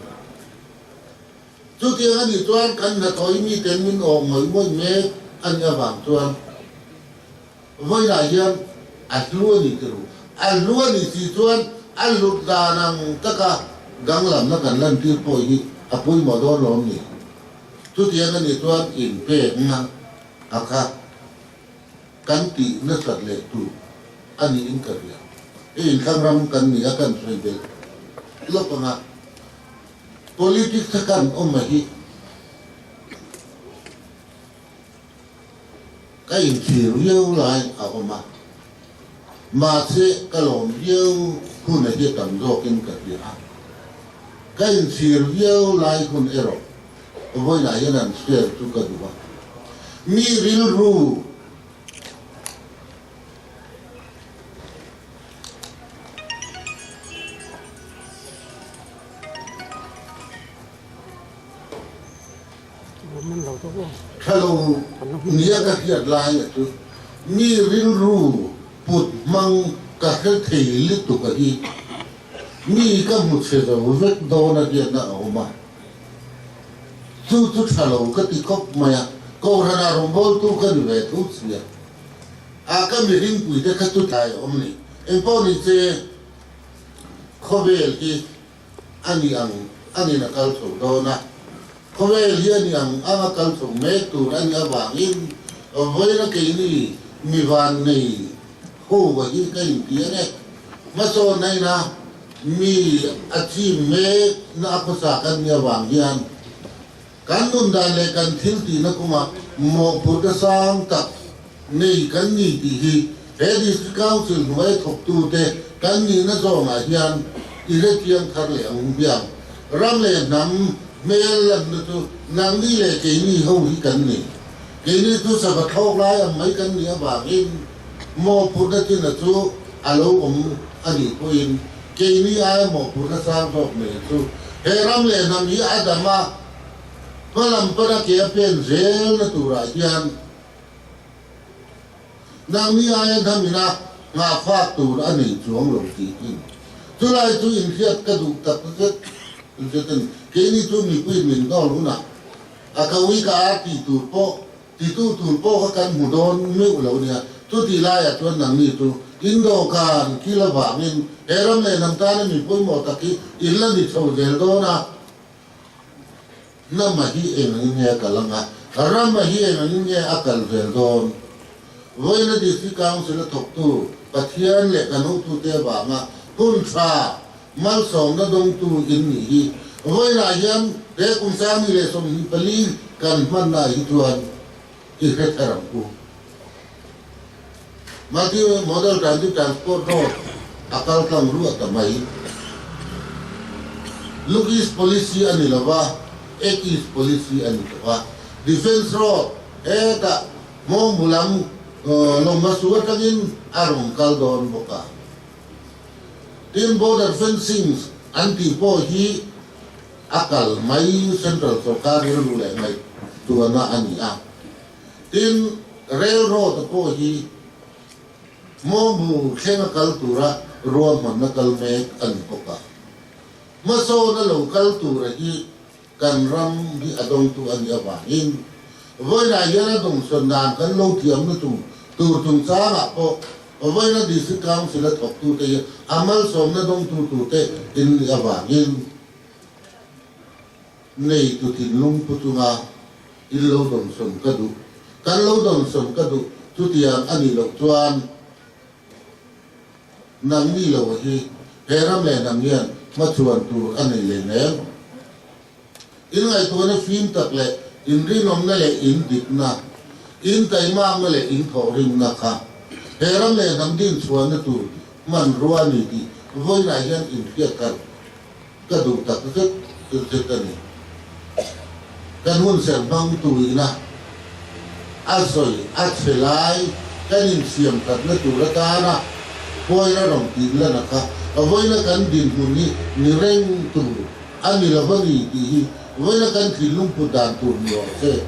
Chutiang a nih chuan kan hnathawh i miten min awh ngawih ngawih mek a nih avang chuan vawiinah hian a hlu a ni ti ru. A hlu a nih si chuan a hlut dan ang taka danglamna kan lantir pawh hi a pawimawh dawn lo a ni. Chutiang a nih chuan inpekna a kha kan tih nasat leh tur a niin ka hria. Hei inthlang ram kan ni a, kan sawi belh lawk ang a, politics a kan awm a hi ka inchhir viau lai a awm a, mahse ka lawm viau hun a hi a tam zawkin ka hria a, ka inchhir viau lai hun erawh Vawiinah hian an share chu ka duh a, mi rilru tha lo nia ka hriat lai a chu mi rilru put hmang ka hre thei lutuk a hi mi ka hmu chhe zo vek dawn a hriatna a awm a. Chu chu tha lo ka ti khawp mai a, Kohhranah rawngbawltu ka ni ve tho sia. A ka mihringpui te kha chu tlai a awm ni. Engpawh ni che khawvel hi a ni ang angin a kal chho dawn a, khawvel hi a ni ang anga kal chho mek tur a nih avangin vawiina keini mi vannei ho va hi ka inti a ni. Hmasawnna ina Mi a chim mek na a khawsa kan nih avang hian kan nun dan leh kan thil tihna kawngah mawhphurhna sang tak nei kan ni tih hi he District Council hnuai thawktute kan nihna zawngah hian i hre chiang thar leh ang hmiang. Ram leh hnam hmel lanna chu nangni leh keini ho hi kan ni. Keini chu sava thlawk lai ang mai kan nih avangin mawhphurhna china chu a lo awm a nih pawhin keini aia mawhphurhna sang zawk mai chu he ram leh hnam hi a dam a, hmalam pana ke a pen zelna turah hian Nangni aia hnamina nghahfak tur a nei chuang lo tiin chulai chu inhriat ka duh tak zet zet a ni. Keini chu mipui min hnawl hunah a ka ui ka ar tih tur pawh titu tur pawh kha kan hmu dawn meuh lo nia. Chutih laiah chuan nangni chu indawhkan kil avangin he ram leh hnam tana mi pawimawh tak hi in la ni chho zel dawn a. Hnama hi eng angin nge a kal anga, rama hi eng angin nge a kal vel dawn? Vawiina District Council a thawktu Pathian leh kan hotute avanga hun tha malsawmna dawngtu in nih hi vawiinah hian he kum 2024 kan hmanna hi chuan i hre thar ang u. Multi Modal Transit Transport Road a kal tlang ruah ta mai. Look East Policy a ni lo va, Act East Policy a ni tawh a. Defence Road hetah Hmawngbu lam Lawmmasu atangin a rawn kal dawn bawk a. Tin, Border Fencing an tih pawh hi a kal mai Central sorkar rilru leh ngaihtuahna a ni a. Tin, rail road a pawh hi Hmawngbu thleng a kal tura ruahmanna kal mek a ni bawk a. Hmasawn a lo kal tura hi kan ram hi a dawngtu a nih avangin vawiinah hian a dawngsawn dan kan lo thiamna chung tur chungchangah pawh vawiina District Council a thawktute hi a malsawmna dawngtu turte in nih avangin Neitu thinlung pu chunga in lo dawnsawm ka duh, kan lo dawnsawm ka duh, chutiang a nih loh chuan nangni lo hi he ram leh hnam hian hmachhuan tur a nei leh nem. In ngaihtuahna fim tak leh in rinawmna leh in dikna, in taimakna leh in thawhrimna kha he ram leh hnam dinchhuahna tur hmanrua a ni tih vawiinah hian inhriat thar Ka duh tak zet zet a ni. Kan hun serh hmang tuina a sawi a chhe lai kan insiam thatna tur atana pawina rawn tih lan a kha vawiina kan dinhmun hi ni reng tur a ni lo a ni tih hi vawiina kan thinlung put dan tur ni rawh se.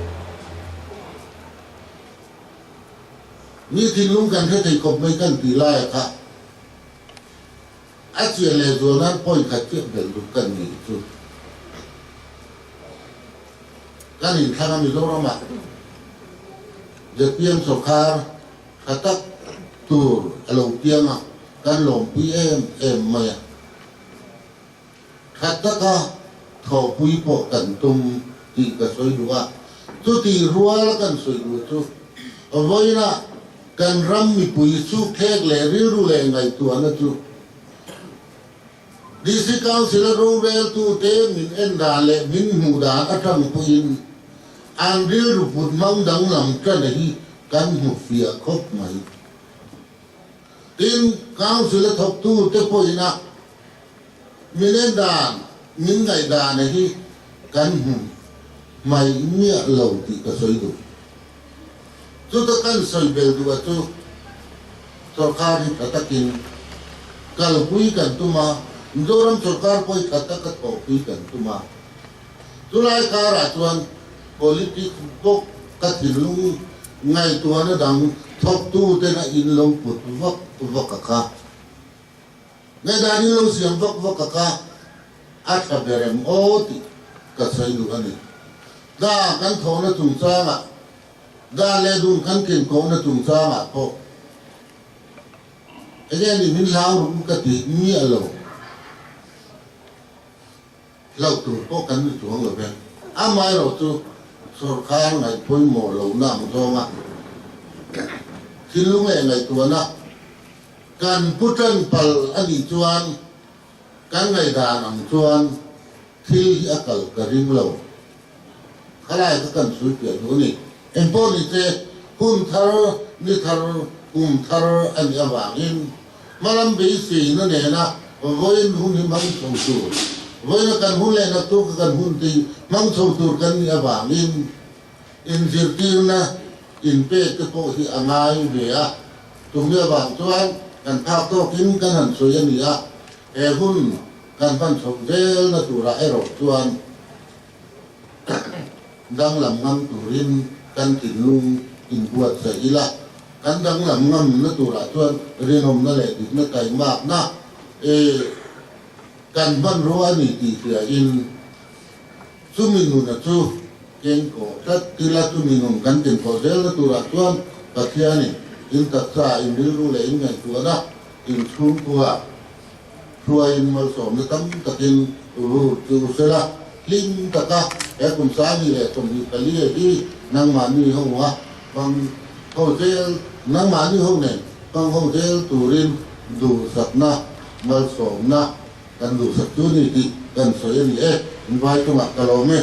Mi thinlung kan hre thei khawp mai kan tih lai a kha. A chian leh zual nan point khat chiah belh duh kan nih chu. Kan inthlang a Mizoramah ZPM sawrkar tha tak tur a lo piang a, kan lawmpui em em mai a. Tha taka thawhpui pawh kan tum tih ka sawi duh a, chutih ruala kan sawi duh chu vawiinah kan ram mipui sukthlek leh rilru leh ngaihtuahna chu District Council-a roreltute min en dan leh min hmuh dan atang pawhin an rilru put hmang danglam tana hi kan hmu fiah khawp mai. Tin, Council-a thawktute pawhina Min en dan, min ngaih dan a hi kan hmu hmaih miah lo tih ka sawi duh. Chuta kan sawi bel duh a chu sawrkar hi tha takin kalpui kan tum a, Mizoram sawrkar pawh hi tha taka thawhpui kan tum a. Chulai karah chuan politics bawk ka thinlung ngaihtuahna dang thawktuten a in lo put vak vak a kha. Ngaihdan in lo siam vak vak a kha a tha ber em aw tih ka sawi duh a ni. Da kan thawhna chungchangah, da leh dun kan kenkawhna chungchangah pawh enge ni min hlau rum ka ti miah lo. Hlauh tur pawh kan ni chuang lo ve. Amaherawh chu sawrkar ngaih pawimawh lohna ang zawnga thinlung leh ngaihtuahna kan pu tan pal a nih chuan kan ngaihdan ang chuan thil hi a kal ka ring lo. Khalai kha kan chhui piah duh a ni. Engpawh ni che hun thar, ni thar, kum thar a nih avangin hmalam beiseina nena Vawiin hun hi hmang chho tur, vawiina kan hun leh naktuk a kan hun te hi hmang chho tur kan nih avangin inzirtirna inpek te pawh hi a ngai ve a. Chumi avang chuan kan phak tawkin kan han sawi a ni a, he hun kan hman chhoh zelna turah erawh chuan danglam ngam turin kan thinlung inbuatsaih ila, kan danglam ngamna turah chuan rinawmna leh dikna taimakna kan hmanrua a ni tih hriain chumi nuna chu keng kawh tlat ila, chumi nun kan kenkawh zelna turah chuan Pathianin in taksa, in rilru leh in ngaihtuahna, in chhungkua, Hruaiin malsawmna tam takin ru chu sela, hlim taka he kum 2024 a hi nangmahni ho a hmang ho zel, nangmahni ho nen hmang ho zel turin duhsakna malsawmna kan duhsak chu ni tih kan sawi a ni e, in vai chungah ka lawm e.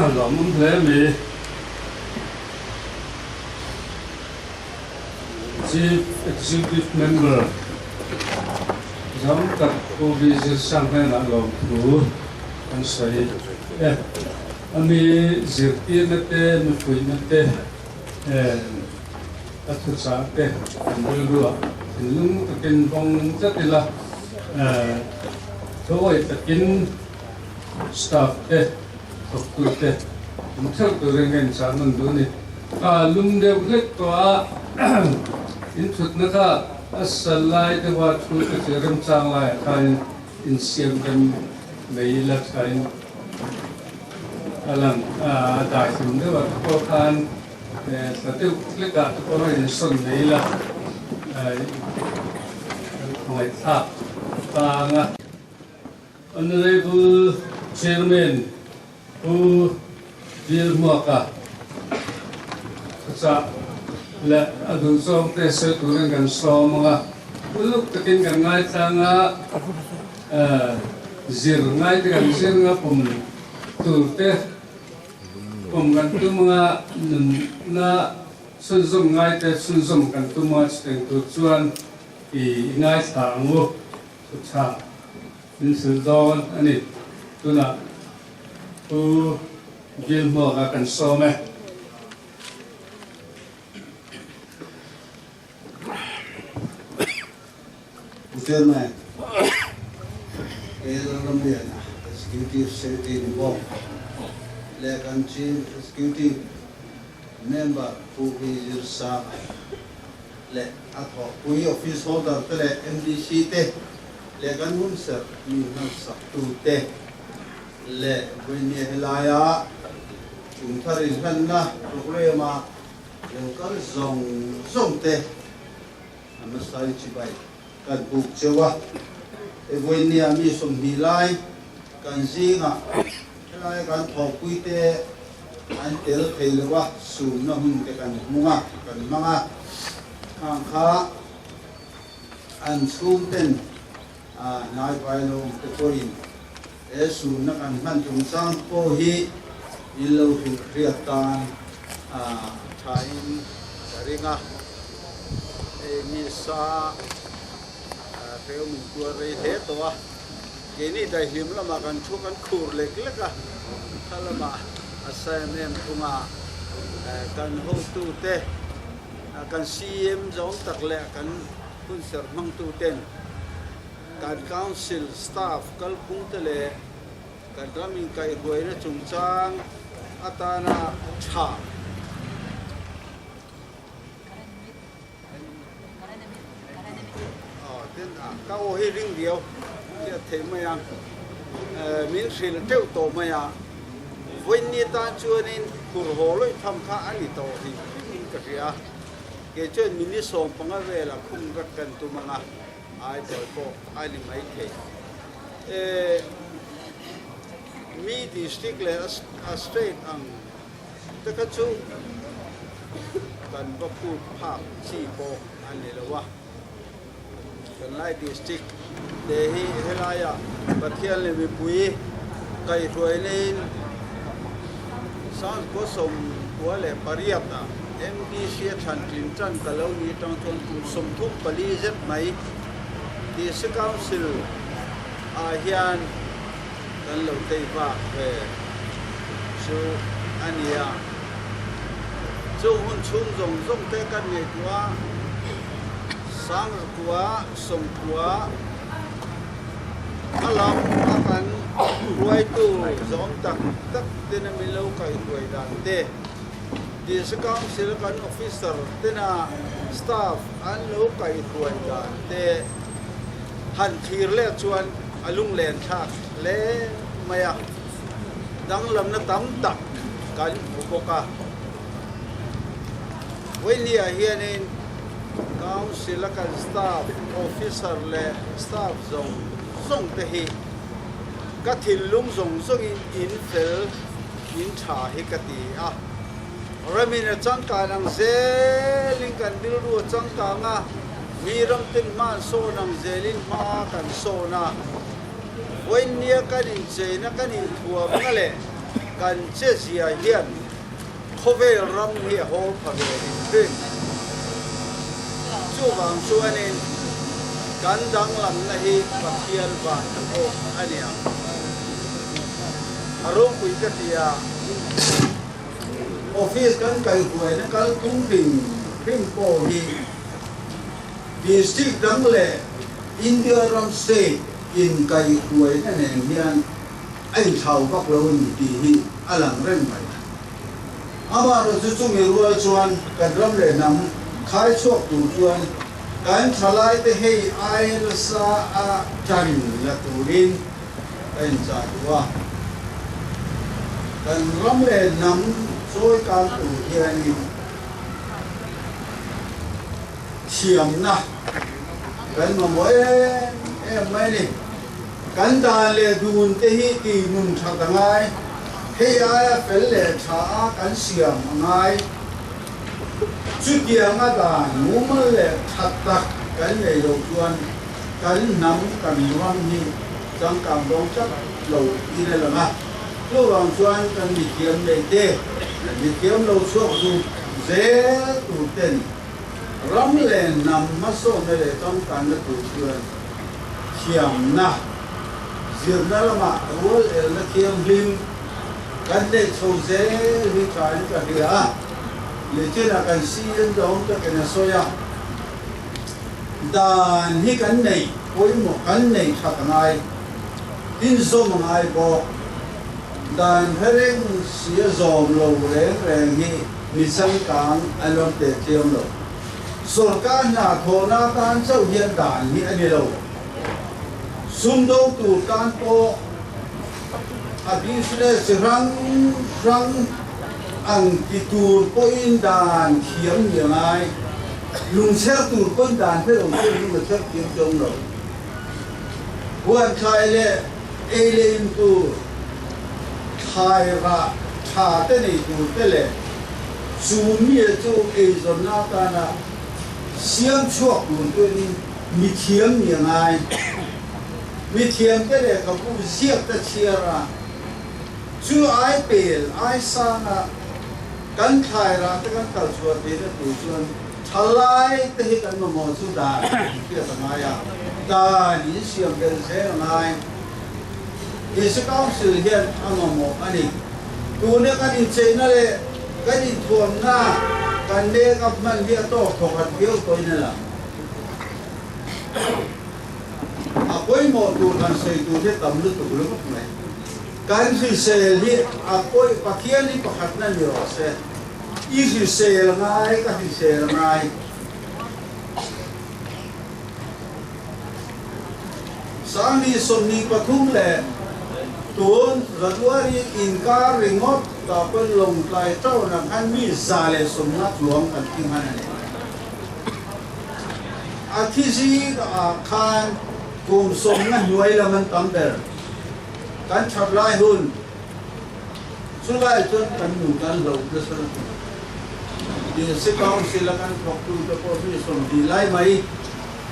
Lawmawm hle mai. Chief Executive Member Zam tak Pu Vijay Sang hnenah lawmthu an sawi e. A mi zirtirna te, mipuina te a thuchah te kan rilruah thinlung takin vawng tlat ila, thuawih takin staff te, thawktu te an theuh turin ka inchah nawn duh a ni. A lum deuh hlek tawh a, inthutna kha a sal lai deuha thu te chu remchang laiah khanin insiam rem mai ila thain a lang a, a daihlum deuh ah te pawh khan tla deuh hlek ah te pawh hian insawn mai ila kan khawngaihthlak tlang a. Honourable Chairman Pu Dilhmuaka thuchah leh a duhzawng te sawi turin kan sawm ang a, uluk takin kan ngaithlang a, zir ngai te kan zir ang a, pum tur te pum kan tum ang a, nunna chhunzawm ngai te chhunzawm kan tum ang a, chuteng tur chuan i ngaithla ang u thuchah. Min hrilh dawn a ni. Tunah Pu Bill Hmuaka kan sawm e. Pu Chairman, kei Lalramliana, Executive Secretary ni bawk leh kan Chief Executive Member Pu Vijay Sanga leh a thawhpui Office Holder te leh MDC te leh kan hunserh mi hmalsaktute leh vawinia helaia kum thar inhlanna programme-a lo kal zawng zawng te a hmasai chibai kan buk cheu a. He vawinia mi 20 lai kan zingah helaia kan thawhpuite an tel thei lo a, sumna hun te kan hmung a, kan hmang a, khang kha An chhungten hnai vai lo awm te pawhin he sunna kan hman chungchang pawh hi in lo hrilh hriat tan thain ka ring a. Hei mi sa hreu min tuar rei hle tawh a, keini daihlim lamah kan thu kan khur lek lek a, kha lamah a sa em em thung a, kan hotute Kan CM zawng tak leh kan hunserh hmangtuten kan Council staff kalphungte leh kan ram inkaihhruaina chungchang atana tha Ka aw hi ring riau hriat theih mai a, min hrilh teuh tawh mai a. Vawiinni tan chuanin phur haw lawih tham kha a ni tawh hrim hrimin ka hria. Kei chuan minute 15 vela khung vek kan tum ang a, ai tawi pawh a ni mai thei. Mi district leh a state ang te kha chu kan va phut phak chi pawh a ni lo a. Kan Lai District te hi helaia Pathian leh mipui kaihhruaina in 1998 ah MDC a thlan tlin tan ka lo ni atang chuan kum 34 zet mai District Council ah hian kan lo tei vak ve chu a ni a. Chung hun chhung zawng zawng te kan ngaihtuah a, 1990 hmalam a kan hruaitu zawm tak tak tena min lo kaihhruai dan te, District Council kan officer tena staff an lo kaihhruai dan te han thlir leh chuan a lunglen thlak hle mai a, danglamna tam tak kan hmu bawk a. Vawinia hianin Council a kan staff, officer leh staff zawng zawng te hi ka thinlung zawng zawngin in fel, in tha hi ka ti a. Ramin a changkan ang zelin kan rilru a changkang a, mi ram ten hma an sawn ang zelin hma kan sawn a. Vawinia kan incheina kan inthuamna leh kan chezia hian Khawvel ram hi a haw pha ve hrim hrim. Chuvang chuanin kan danglamna hi Pathian van ta pawh a ni ang. A ropui ka ti a, office kan kaihhuaina kal tum hrim hrim pawh hi district dang leh India ram state inkaihhuaina nen hian a inthlau vak lo a ni tih hi a lang reng mai. Amaherawhchu chumi rual chuan kan ram leh hnam khai chhuak tur chuan kan thalaite hei aia nasa a tan la turin ka inchah duh a. Kan ram leh hnam chawi kang tur hianin thiamna kan mamawh em em mai a ni. Kan dan leh dun te hi ti nun that a ngai, hei aia fel leh tha a kan siam a ngai. Chutianga dan mumal leh tha tak kan nei lo chuan kan hnam kan ram hi changkang dawng tlat lo in a lang a. Chuvang chuan kan mithiam nei te, mithiam lo chhuak zut zel tur ten ram leh hnam hmasawnna leh changkanna tur chuan Thiamna, zirna lamah rual elna thianghlim kan neih chho zel hi thain ka hria a, nichinah kan CM dawng takin a sawi a, dan hi kan neih pawimawh kan nei that a ngai, inzawm a ngai bawk. Dan hre reng si a zawm lo reng reng hi mi changkang an rawn pe thiam lo. Sorkar hna thawhna atan chauh hian dan hi a ni lo. Sumdawng tur tan pawh a business chi hrang hrang ang ti tur pawhin dan thiam ni a ngai. Lungchher tur pawhin dan hre lo chuan lung a chher thiam tawng lo. Huan thlai leh ei leh in tur, thlai rah tha te nei tur te leh Chu mi chu eizawnna atana siam chhuak tur tuin mithiam ni a ngai. Mithiamte lehkhabu ziak te chhiar a, chu ai pel ai sanga kan thlai rah te kan kal chhuah theihna tur chuan thalai te hi kan mamawh chu dan hriat a ngai a, dan in siam belh zel a ngai. District Council hian a mamawh a ni. Tuna kan incheina leh kan inthuamna kan make up hman hi a tawk thawkhat viau tawhin a lang. A pawimawh tur kan sawi tur hi tam lutuk ringawt mai. Kan hrisel hi a pawi Pathian hi pakhatna ni rawh se. I hrisel ngai ka hrisel ngai. 2023 leh tun January inkar ringawt tah pawn Lawngtlai town ah khan mi 150 chuang kan thi hman a ni. A thi zing ah khan kum 10 hnuai lam an tam ber. Kan that lai hun chulai chuan kan nu kan hloh nasa lutuk. District Council a kan thawktu te pawh mi 20 lai mai.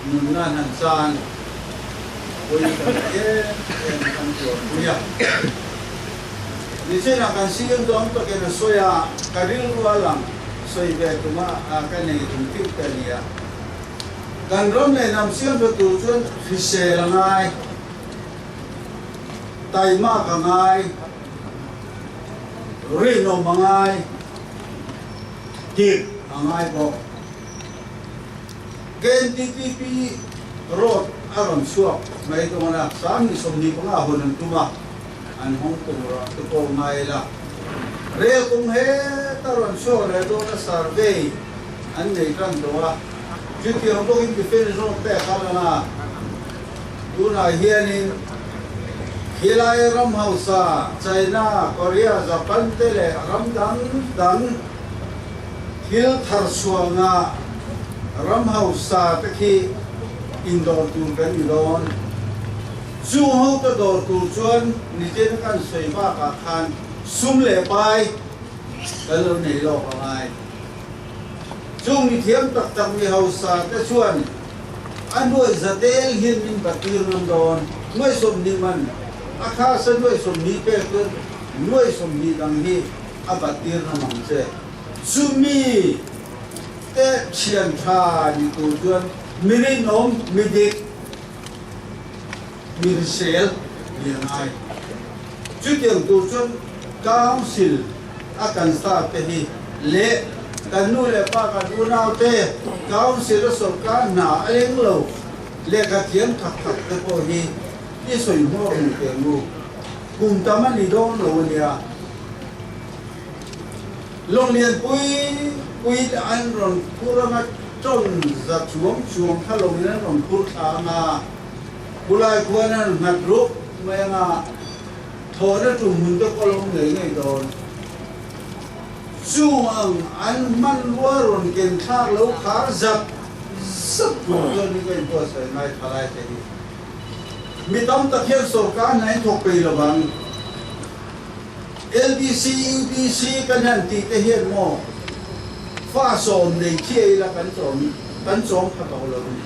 Nunna hnan chan pawi kan ti em em kan tuarpui a. Nichinah kan CM dawng takin a sawi a, ka rilru a lang sawi ve tuma ka nei tum tir te a ni a. Kan ram leh hnam siamtha tur chuan hrisel a ngai, taimak a ngai, rinawm a ngai, dik a ngai bawk. KNTTP road a rawn chhuak mai dawn a, 2025 hawn an tum a, an hawng tur ah te pawh ngai ila. Rel kawng heta rawn chhuak leh dawn a survey an nei tan tawh a, chutiang bawkin defence road te a kal ang a, tunah hianin khilai ram hausa China, Korea, Japan te leh ram dang dang, Thil thar chhuahna ram hausa te khi indawr tur kan ni dawn. Chung ho ka dawr tur chuan nitin kan sawi bakah khan sum leh pai kan lo nei lawk a ngai. Chung mithiam tak tak mi hausa te chuan a nuai zatel hian min batir ngam dawn. Nuai 20 man a khasa nuai 20 pek chuan nuai 20 dang hi a bat tir na mang che. Chumi te thian tha ni tur chuan mi rinawm, mi dik, mi hrisel ni a ngai. Chutiang tur chuan Council a kan staff te hi leh kan nu leh pa kan unau te Council a sawrkar hna a leng lo lehkha thiam thak thak te pawh hi i sawi hmuak ni teh ngu. Kum tam a ni dawn lo a nia. Lawng lian pui pui an rawn phur anga tawn za chuang chuang kha lawngin an rawn phur thla anga khulai khuan an nghat rup mai anga thawhna tum hun te pawh lawng ngei ngei dawn. Chung ang an hmanrua rawn ken thlak lo khar zap zap tur chuan hi ka inbuatsaih ngai thalai te hi. Mi tam tak hian sorkar hna in thawk peih lovang. LDC, UDC kan han tih te hian maw fa sawm nei khi ei la kan chawm kan chawm pha tawh lo ni.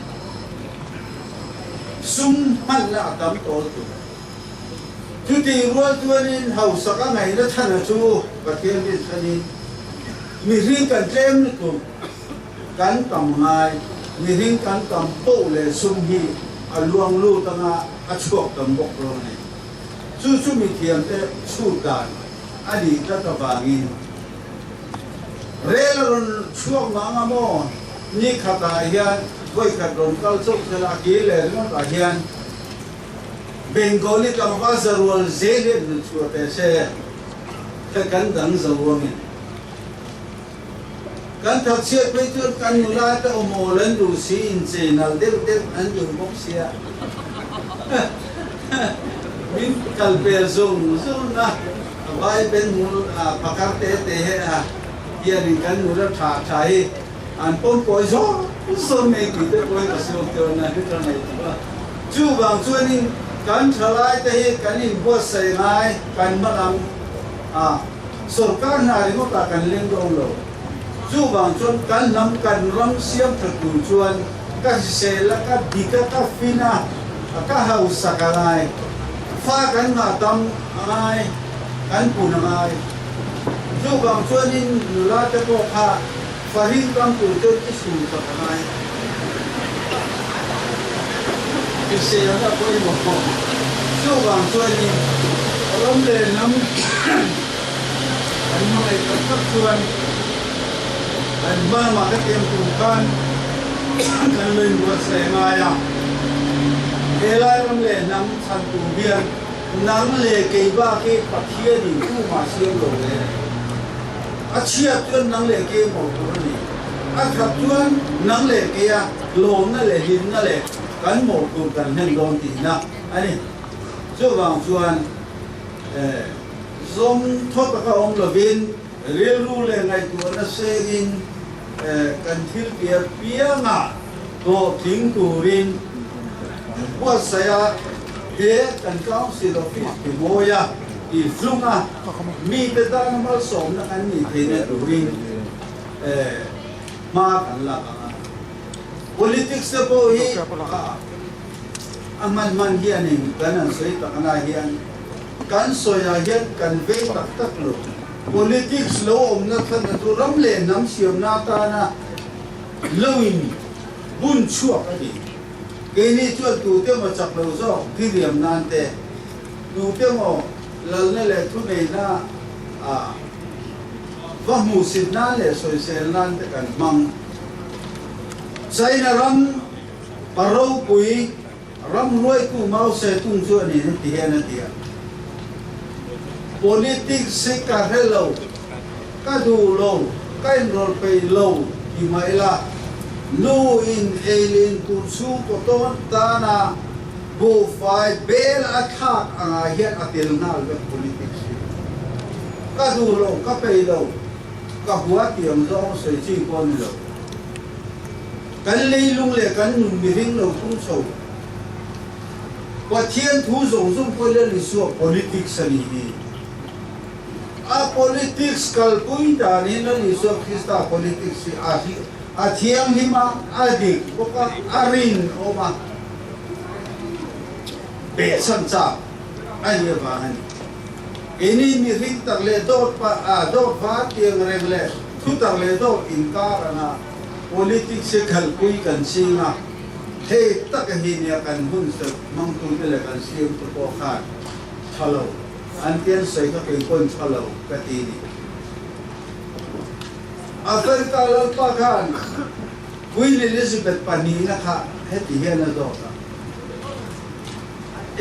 Sum hmanna a tam tawl tur. Chutih rual chuanin hausak a ngaihna chhana chu Pathian rin chhanin mihring kan tlem lutuk. Kan tam ngai, mihring kan tam poh leh sum hi a luang lut anga a chhuak tam bawk dawn a ni. Chu chu mithiamte chhut dan a nih tlat avangin rel a rawn chhuak mah anga maw? Ni khatah hian vawikhat rawn kal chauh sela a kir leh ringawtah hian Bengali tlangval zarual zel hian rawn chhuah teh se, kan dang zo angin. Kan thatchhiat phei chuan kan nula te awmawl an duh si, inchei nalh deuh deuh an duh bawk sia. Min kal pel zung zung a, a vai ben hmul a phakar te te he a hianin kan nula tha tha hi an pawm kawi zawr zawr mai tih te pawhin ka suak chuan a hre mai tawh a. Chuvang chuanin kan thalai te hi kan inbuatsaih ngai kan hma lam a. Sorkar hna ringawtah kan leng dawn lo. Chuvang chuan kan hnam kan ram siam tha tur chuan ka hrisel a, ka dik a, ka fin a, ka hausak a ngai. Fa kan ngah tam a ngai, kan pun a ngai. Chuvang chuanin nula te pawh kha fa hring tam tur chuan i chhun chak a ngai. Hriselna pawimawh. Chuvang chuanin ram leh hnam kan hmangaih tak tak chuan kan hmamah ka tiam tur khan kan lo inbuatsaih a ngai a. Helai ram leh hnam chhan tur hian nang leh kei bak hi Pathianin tumah siam lo ve. A chhiat chuan nang leh kei a mawh tur a ni. A that chuan nang leh keia lawmna leh hlimna leh kan mawh tur kan hlen dawn tihna a ni. Chuvang chuan zawm thaw taka awm lovin rilru leh ngaihtuahna sengin kan thil piar piangah hlawhtling turin buatsaih a he kan Council Office ti mawi a, ti hlung a, mite tana malsawmna kan nih theihna turin hma kan lak ang a. Politics te pawh hi a hman hman hianin kan han sawi takna hian kan sawiah hian kan vei tak tak lo. Politics lo awmna thlanna chu ram leh hnam siamna atana lo in bun chhuak a ni. Keini chuan tute maw chak lo zawk diriam nan te, tute maw lalna leh thuneihna ah va hmuhsit nan leh sawisel nan te kan hmang. China ram pa ropui ram hruaitu Mao Zedong chuan in heti hian a ti a, Politics hi ka hre lo, ka duh lo, ka inrawlh peih lo ti mah ila, nu in ei lin tur chhungkaw tawn tana buhfai bel a thlak angah hian a tel nghal vek politics hi. Ka duh lo, ka peih lo. Ka hua tiang zawng sawi chi pawh a ni lo. Kan leilung leh kan nun mihring lo tum chho. Pathian thu zawng zawng pawh Lal Isua politics a nih hi. A politics kalpui dan hi Lal Isua Krista politics hi a a thianghlim a, a dik bawk a, a rinawm a, behchhan chak a nih avang a ni. Keini mihring tak leh dawt pa ah dawt va tiang reng leh thu tak leh dawt inkar anga politics hi khalpui kan ching a, hei tak a hi nia kan hun serh hmangtute leh kan siamtu pawh khan tha lo an tian sawi kha kei pawn tha lo ka ti ni. Africa lalpa khan Queen Elizabeth pahnihna kha heti hian a zawt a.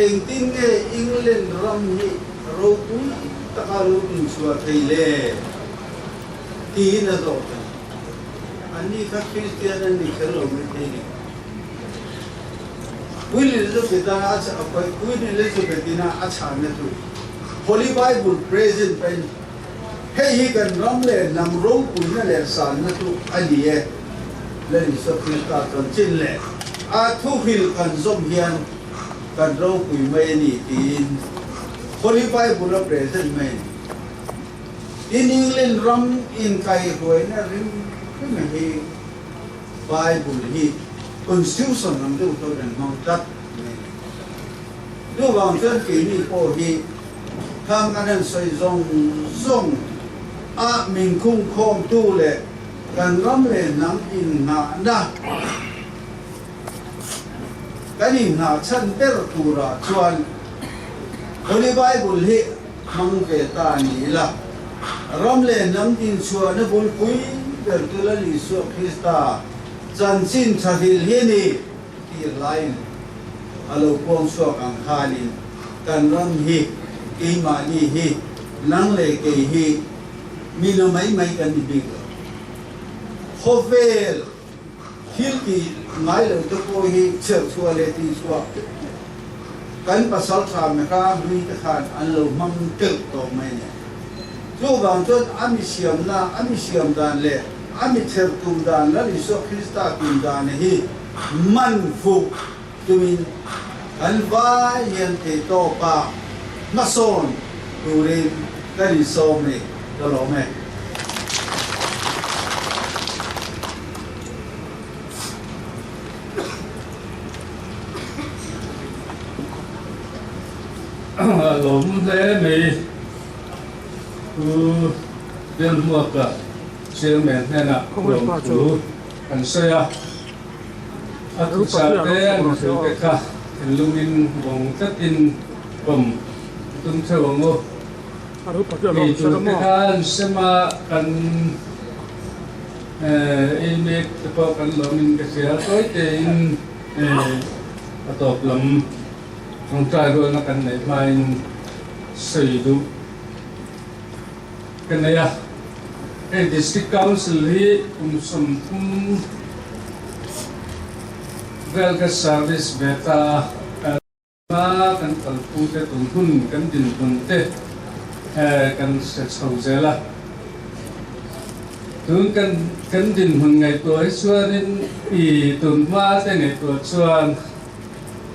Engtin nge England ram hi ropui taka lo inchhuah thei le? tiin a zawh ta. Anni kha Kristian an ni kher lo mai thei ni. Queen Elizabeth-a a Queen Elizabeth-ina a chhanna chu Holy Bible present pahin hei hi kan ram leh hnam ropuina leh sanna chu a ni e. Lal Isua Krista chanchin leh a thuhrilh kan zawm hian kan ropui mai a ni tiin Holy Bible a present mai a ni. Tin England ram inkaihruaina rim hrim hi Bible hi Constitution ang deuh chuan an hmang tlat mai a ni. Chuvang chuan keini pawh hi khang kan han sawi zawng zawng a min khungkhawmtu leh Kan ram leh hnam inngahna kan inngah chhan ber turah chuan Holy Bible hi hmang ve ta ni ila, ram leh hnam dinchhuahna bulpui ber chu Lal Isua Krista chanchin tha hrilh hi a ni tih hlain a lo puang chhuak ang khanin kan ram hi keimahni hi nang leh kei hi Mi na mai mai kan ni bik lo. Khawvel thil tih ngai lo te pawh hi chherh chhuah leh tih chhuah kan pasal tha mehra hlui te khan an lo hmang teuh tawh mai nen. Chuvang chuan a mi siamna, a mi siam dan leh a mi chherh tum dan Lal Isua Krista tum dan hi man fuh tumin kan vai hian theihtawpa hmasawn turin kan insawm ni ka lawm e. A lawm hle mai Pu Bialhmuaka Chairman hnenah lawmthu kan sawi a. A thuchah te an thil te kha thinlungin vawng tlatin pawm a tum theuh ang u. Ei tur te kha an sem a, kan ei mek te pawh kan lawmin ka hria. Tawi tein a tawp lam tawngtai rualna kan neih hmain sawi duh ka nei a. Hei District Council hi kum 30 vel ka service ve ta a, kan kan kalphu te tun hun kan dinhmun te kan hre chho zel a. Tun kan kan dinhmun ngaihtuah hi chuanin i tun hma te ngaihtuah chuan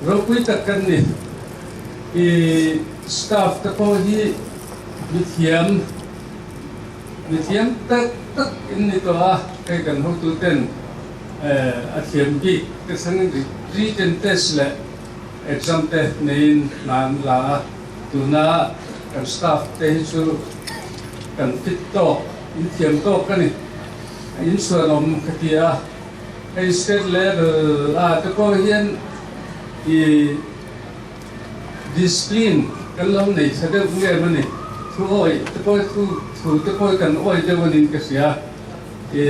ropui tak kan ni. I staff te pawh hi mithiam Mithiam tak tak in ni tawh a, hei kan hotu ten a thiam bik te thlengin written test leh exam te neiin hna an la a, tuna kan staff te hi chu kan fit tawk, in thiam tawk a ni, in chhuanawm ka ti a, hei state level ah te pawh hian i discipline kan lo nei tha deuh ngem a ni, thu awih te pawh thu thu te pawh kan awih deuh a niin ka hria, i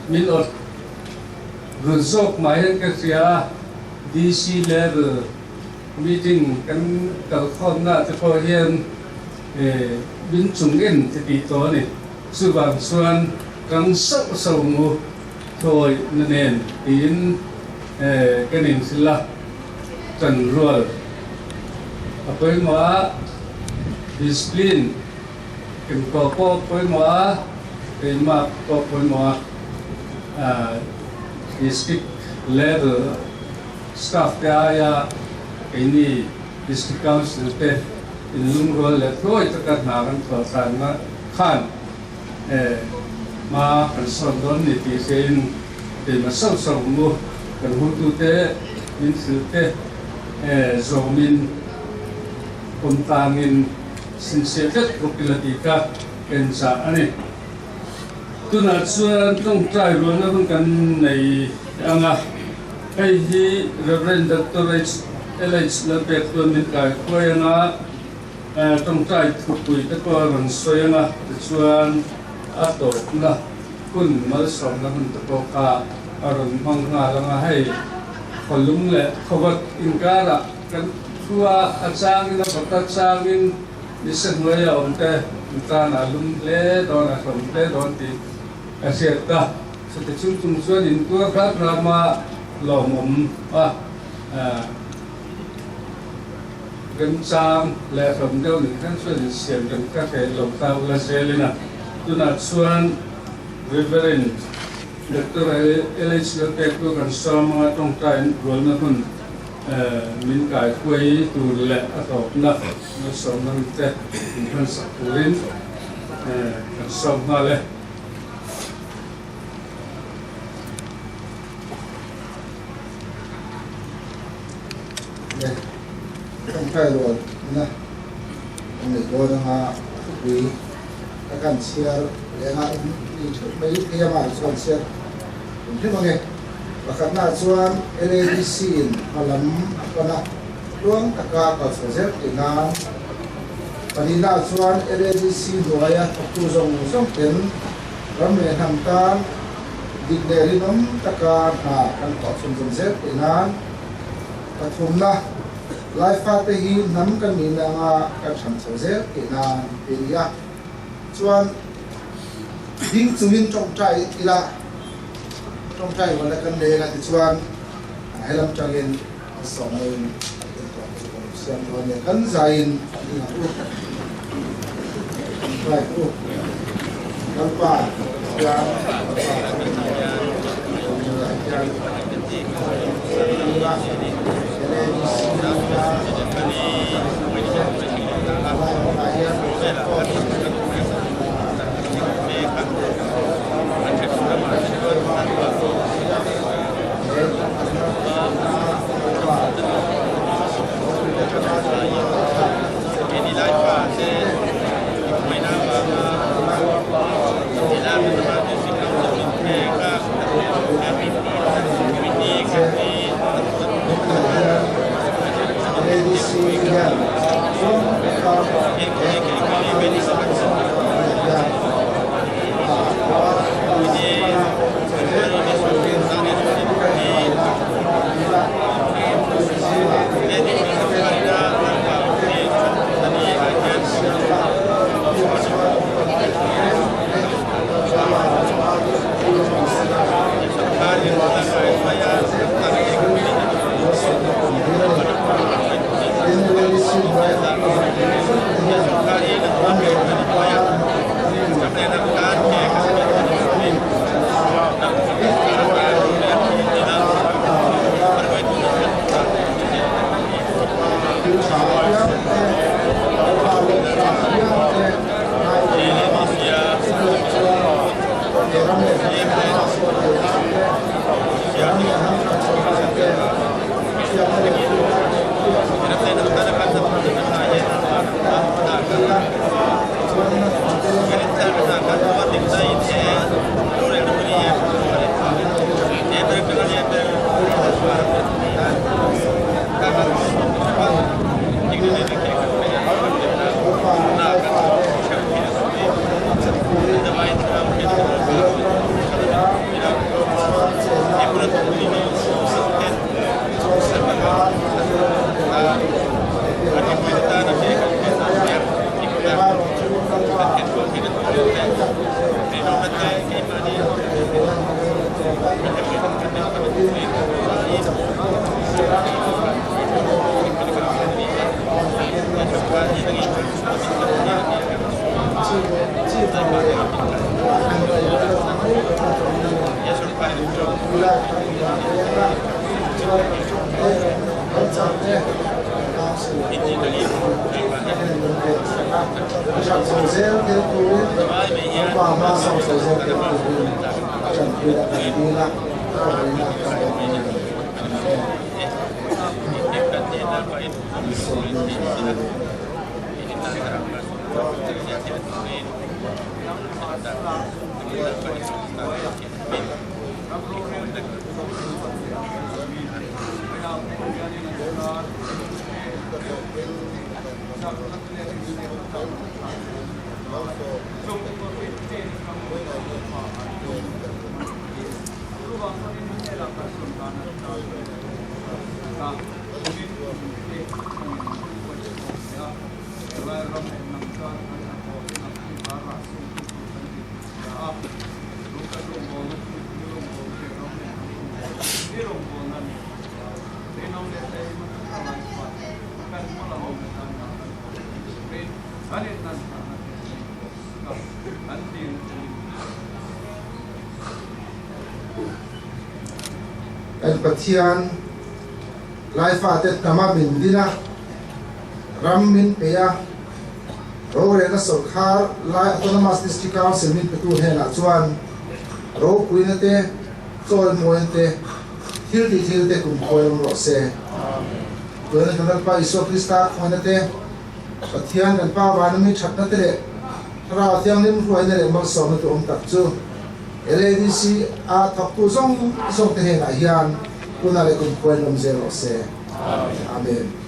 min awt run zawk mah hian ka hria a, DC level meeting kan kalkhawmna te pawh hian i min chung en ti tih tawh a ni, chuvang chuan kang sauh sauh ang u thawi na nen tiin kan inhrilh a. Kan rual a pawimawh a, discipline engkaw pawh a pawimawh a, keimah pawh a pawimawh a, district level staff te aia keini district council te inlungrual leh hluai taka hna kan thawh tlanna khan hma kan sawn dawn ni tih hriain keimah sauh sauh mu kan hotute min hrilh te zawmin awm tlangin sinsiah tlat bawk ila tih kha ka inchah a ni. Tunah chuan tawngtai rualna hun kan nei ang a, hei hi Rev. Doctor H. LH. Lalpek chuan min kai khuai ang a, Tawngtai thupui te pawh a rawn sawi ang a, tichuan a tawpna hun malsawmna hun te pawh kha a rawn hmang nghal ang a, hei khawlum leh khawvat inkarah kan thu a, a changin a vawt a changin nisa hnuaia awm te an tan a lum hle dawn a hlawm hle dawn tih ka hriat ta, chuti chung chung chuan intuar hram hram a lawmawm a. Remchang leh hlawm deuh nen khan chuan insiam rem ka hreh lo ta ula zelin a. Tunah chuan Reverend Doctor LH Lalpek chu kan sawm anga tawngtai rualna hun min kai huai tur leh a hlawkna malsawmna hun te min hmansak turin kan sawm nghal e. Le tawngtai rual na kan nei dawn anga thupui ka kan chhiar leh anga in ni theuh mai thei anga chu kan chhiar tum hlem ange. Pakhatna chuan LADC in hma lam a pan a, tluang taka kal chho zel theih nan. Pahnihna chuan LADC hnuaia thawktu zawng zawng ten ram leh hnam tan dik leh rinawm taka hna kan thawh chhunzawm zel theih nan. Pathumna, Laifa te hi hnam kan nihna anga kan hran chho zel theih nan ti a ni a. Chuan ding chungin tawngtai ila, tawngtai rualna kan nei anga tichuan helam tangin an sawmnain an intuah chu kan siam dawn a nia. Kan zaiin an ding ang u. Tawngtai u. Lalpa Pathian, Lalpa Pathian, A that chho zel theih turin Lalpa hma sawn chho zel theih turin a tanpui a kan dil a, rawhreina kan awm mai lo. Amen. Kan Pathian Laifate hnama min din a, ram min pe a, rorelna sawrkhar Lai Autonomous District Council min petu hnenah chuan ropuina te, chawlmawina te, thil tih thil te kum khawi awm rawh se. Tuna kan Lalpa Isua Krista khawngaihna te, Pathian kan Pa vana mi thatna te leh Thlarau Thianghlim hruaina leh malsawmna tu awm tak chu LADC a thawktu zawng zawng te hnenah hian tunah leh kum khuain awm zel rawh se. Amen.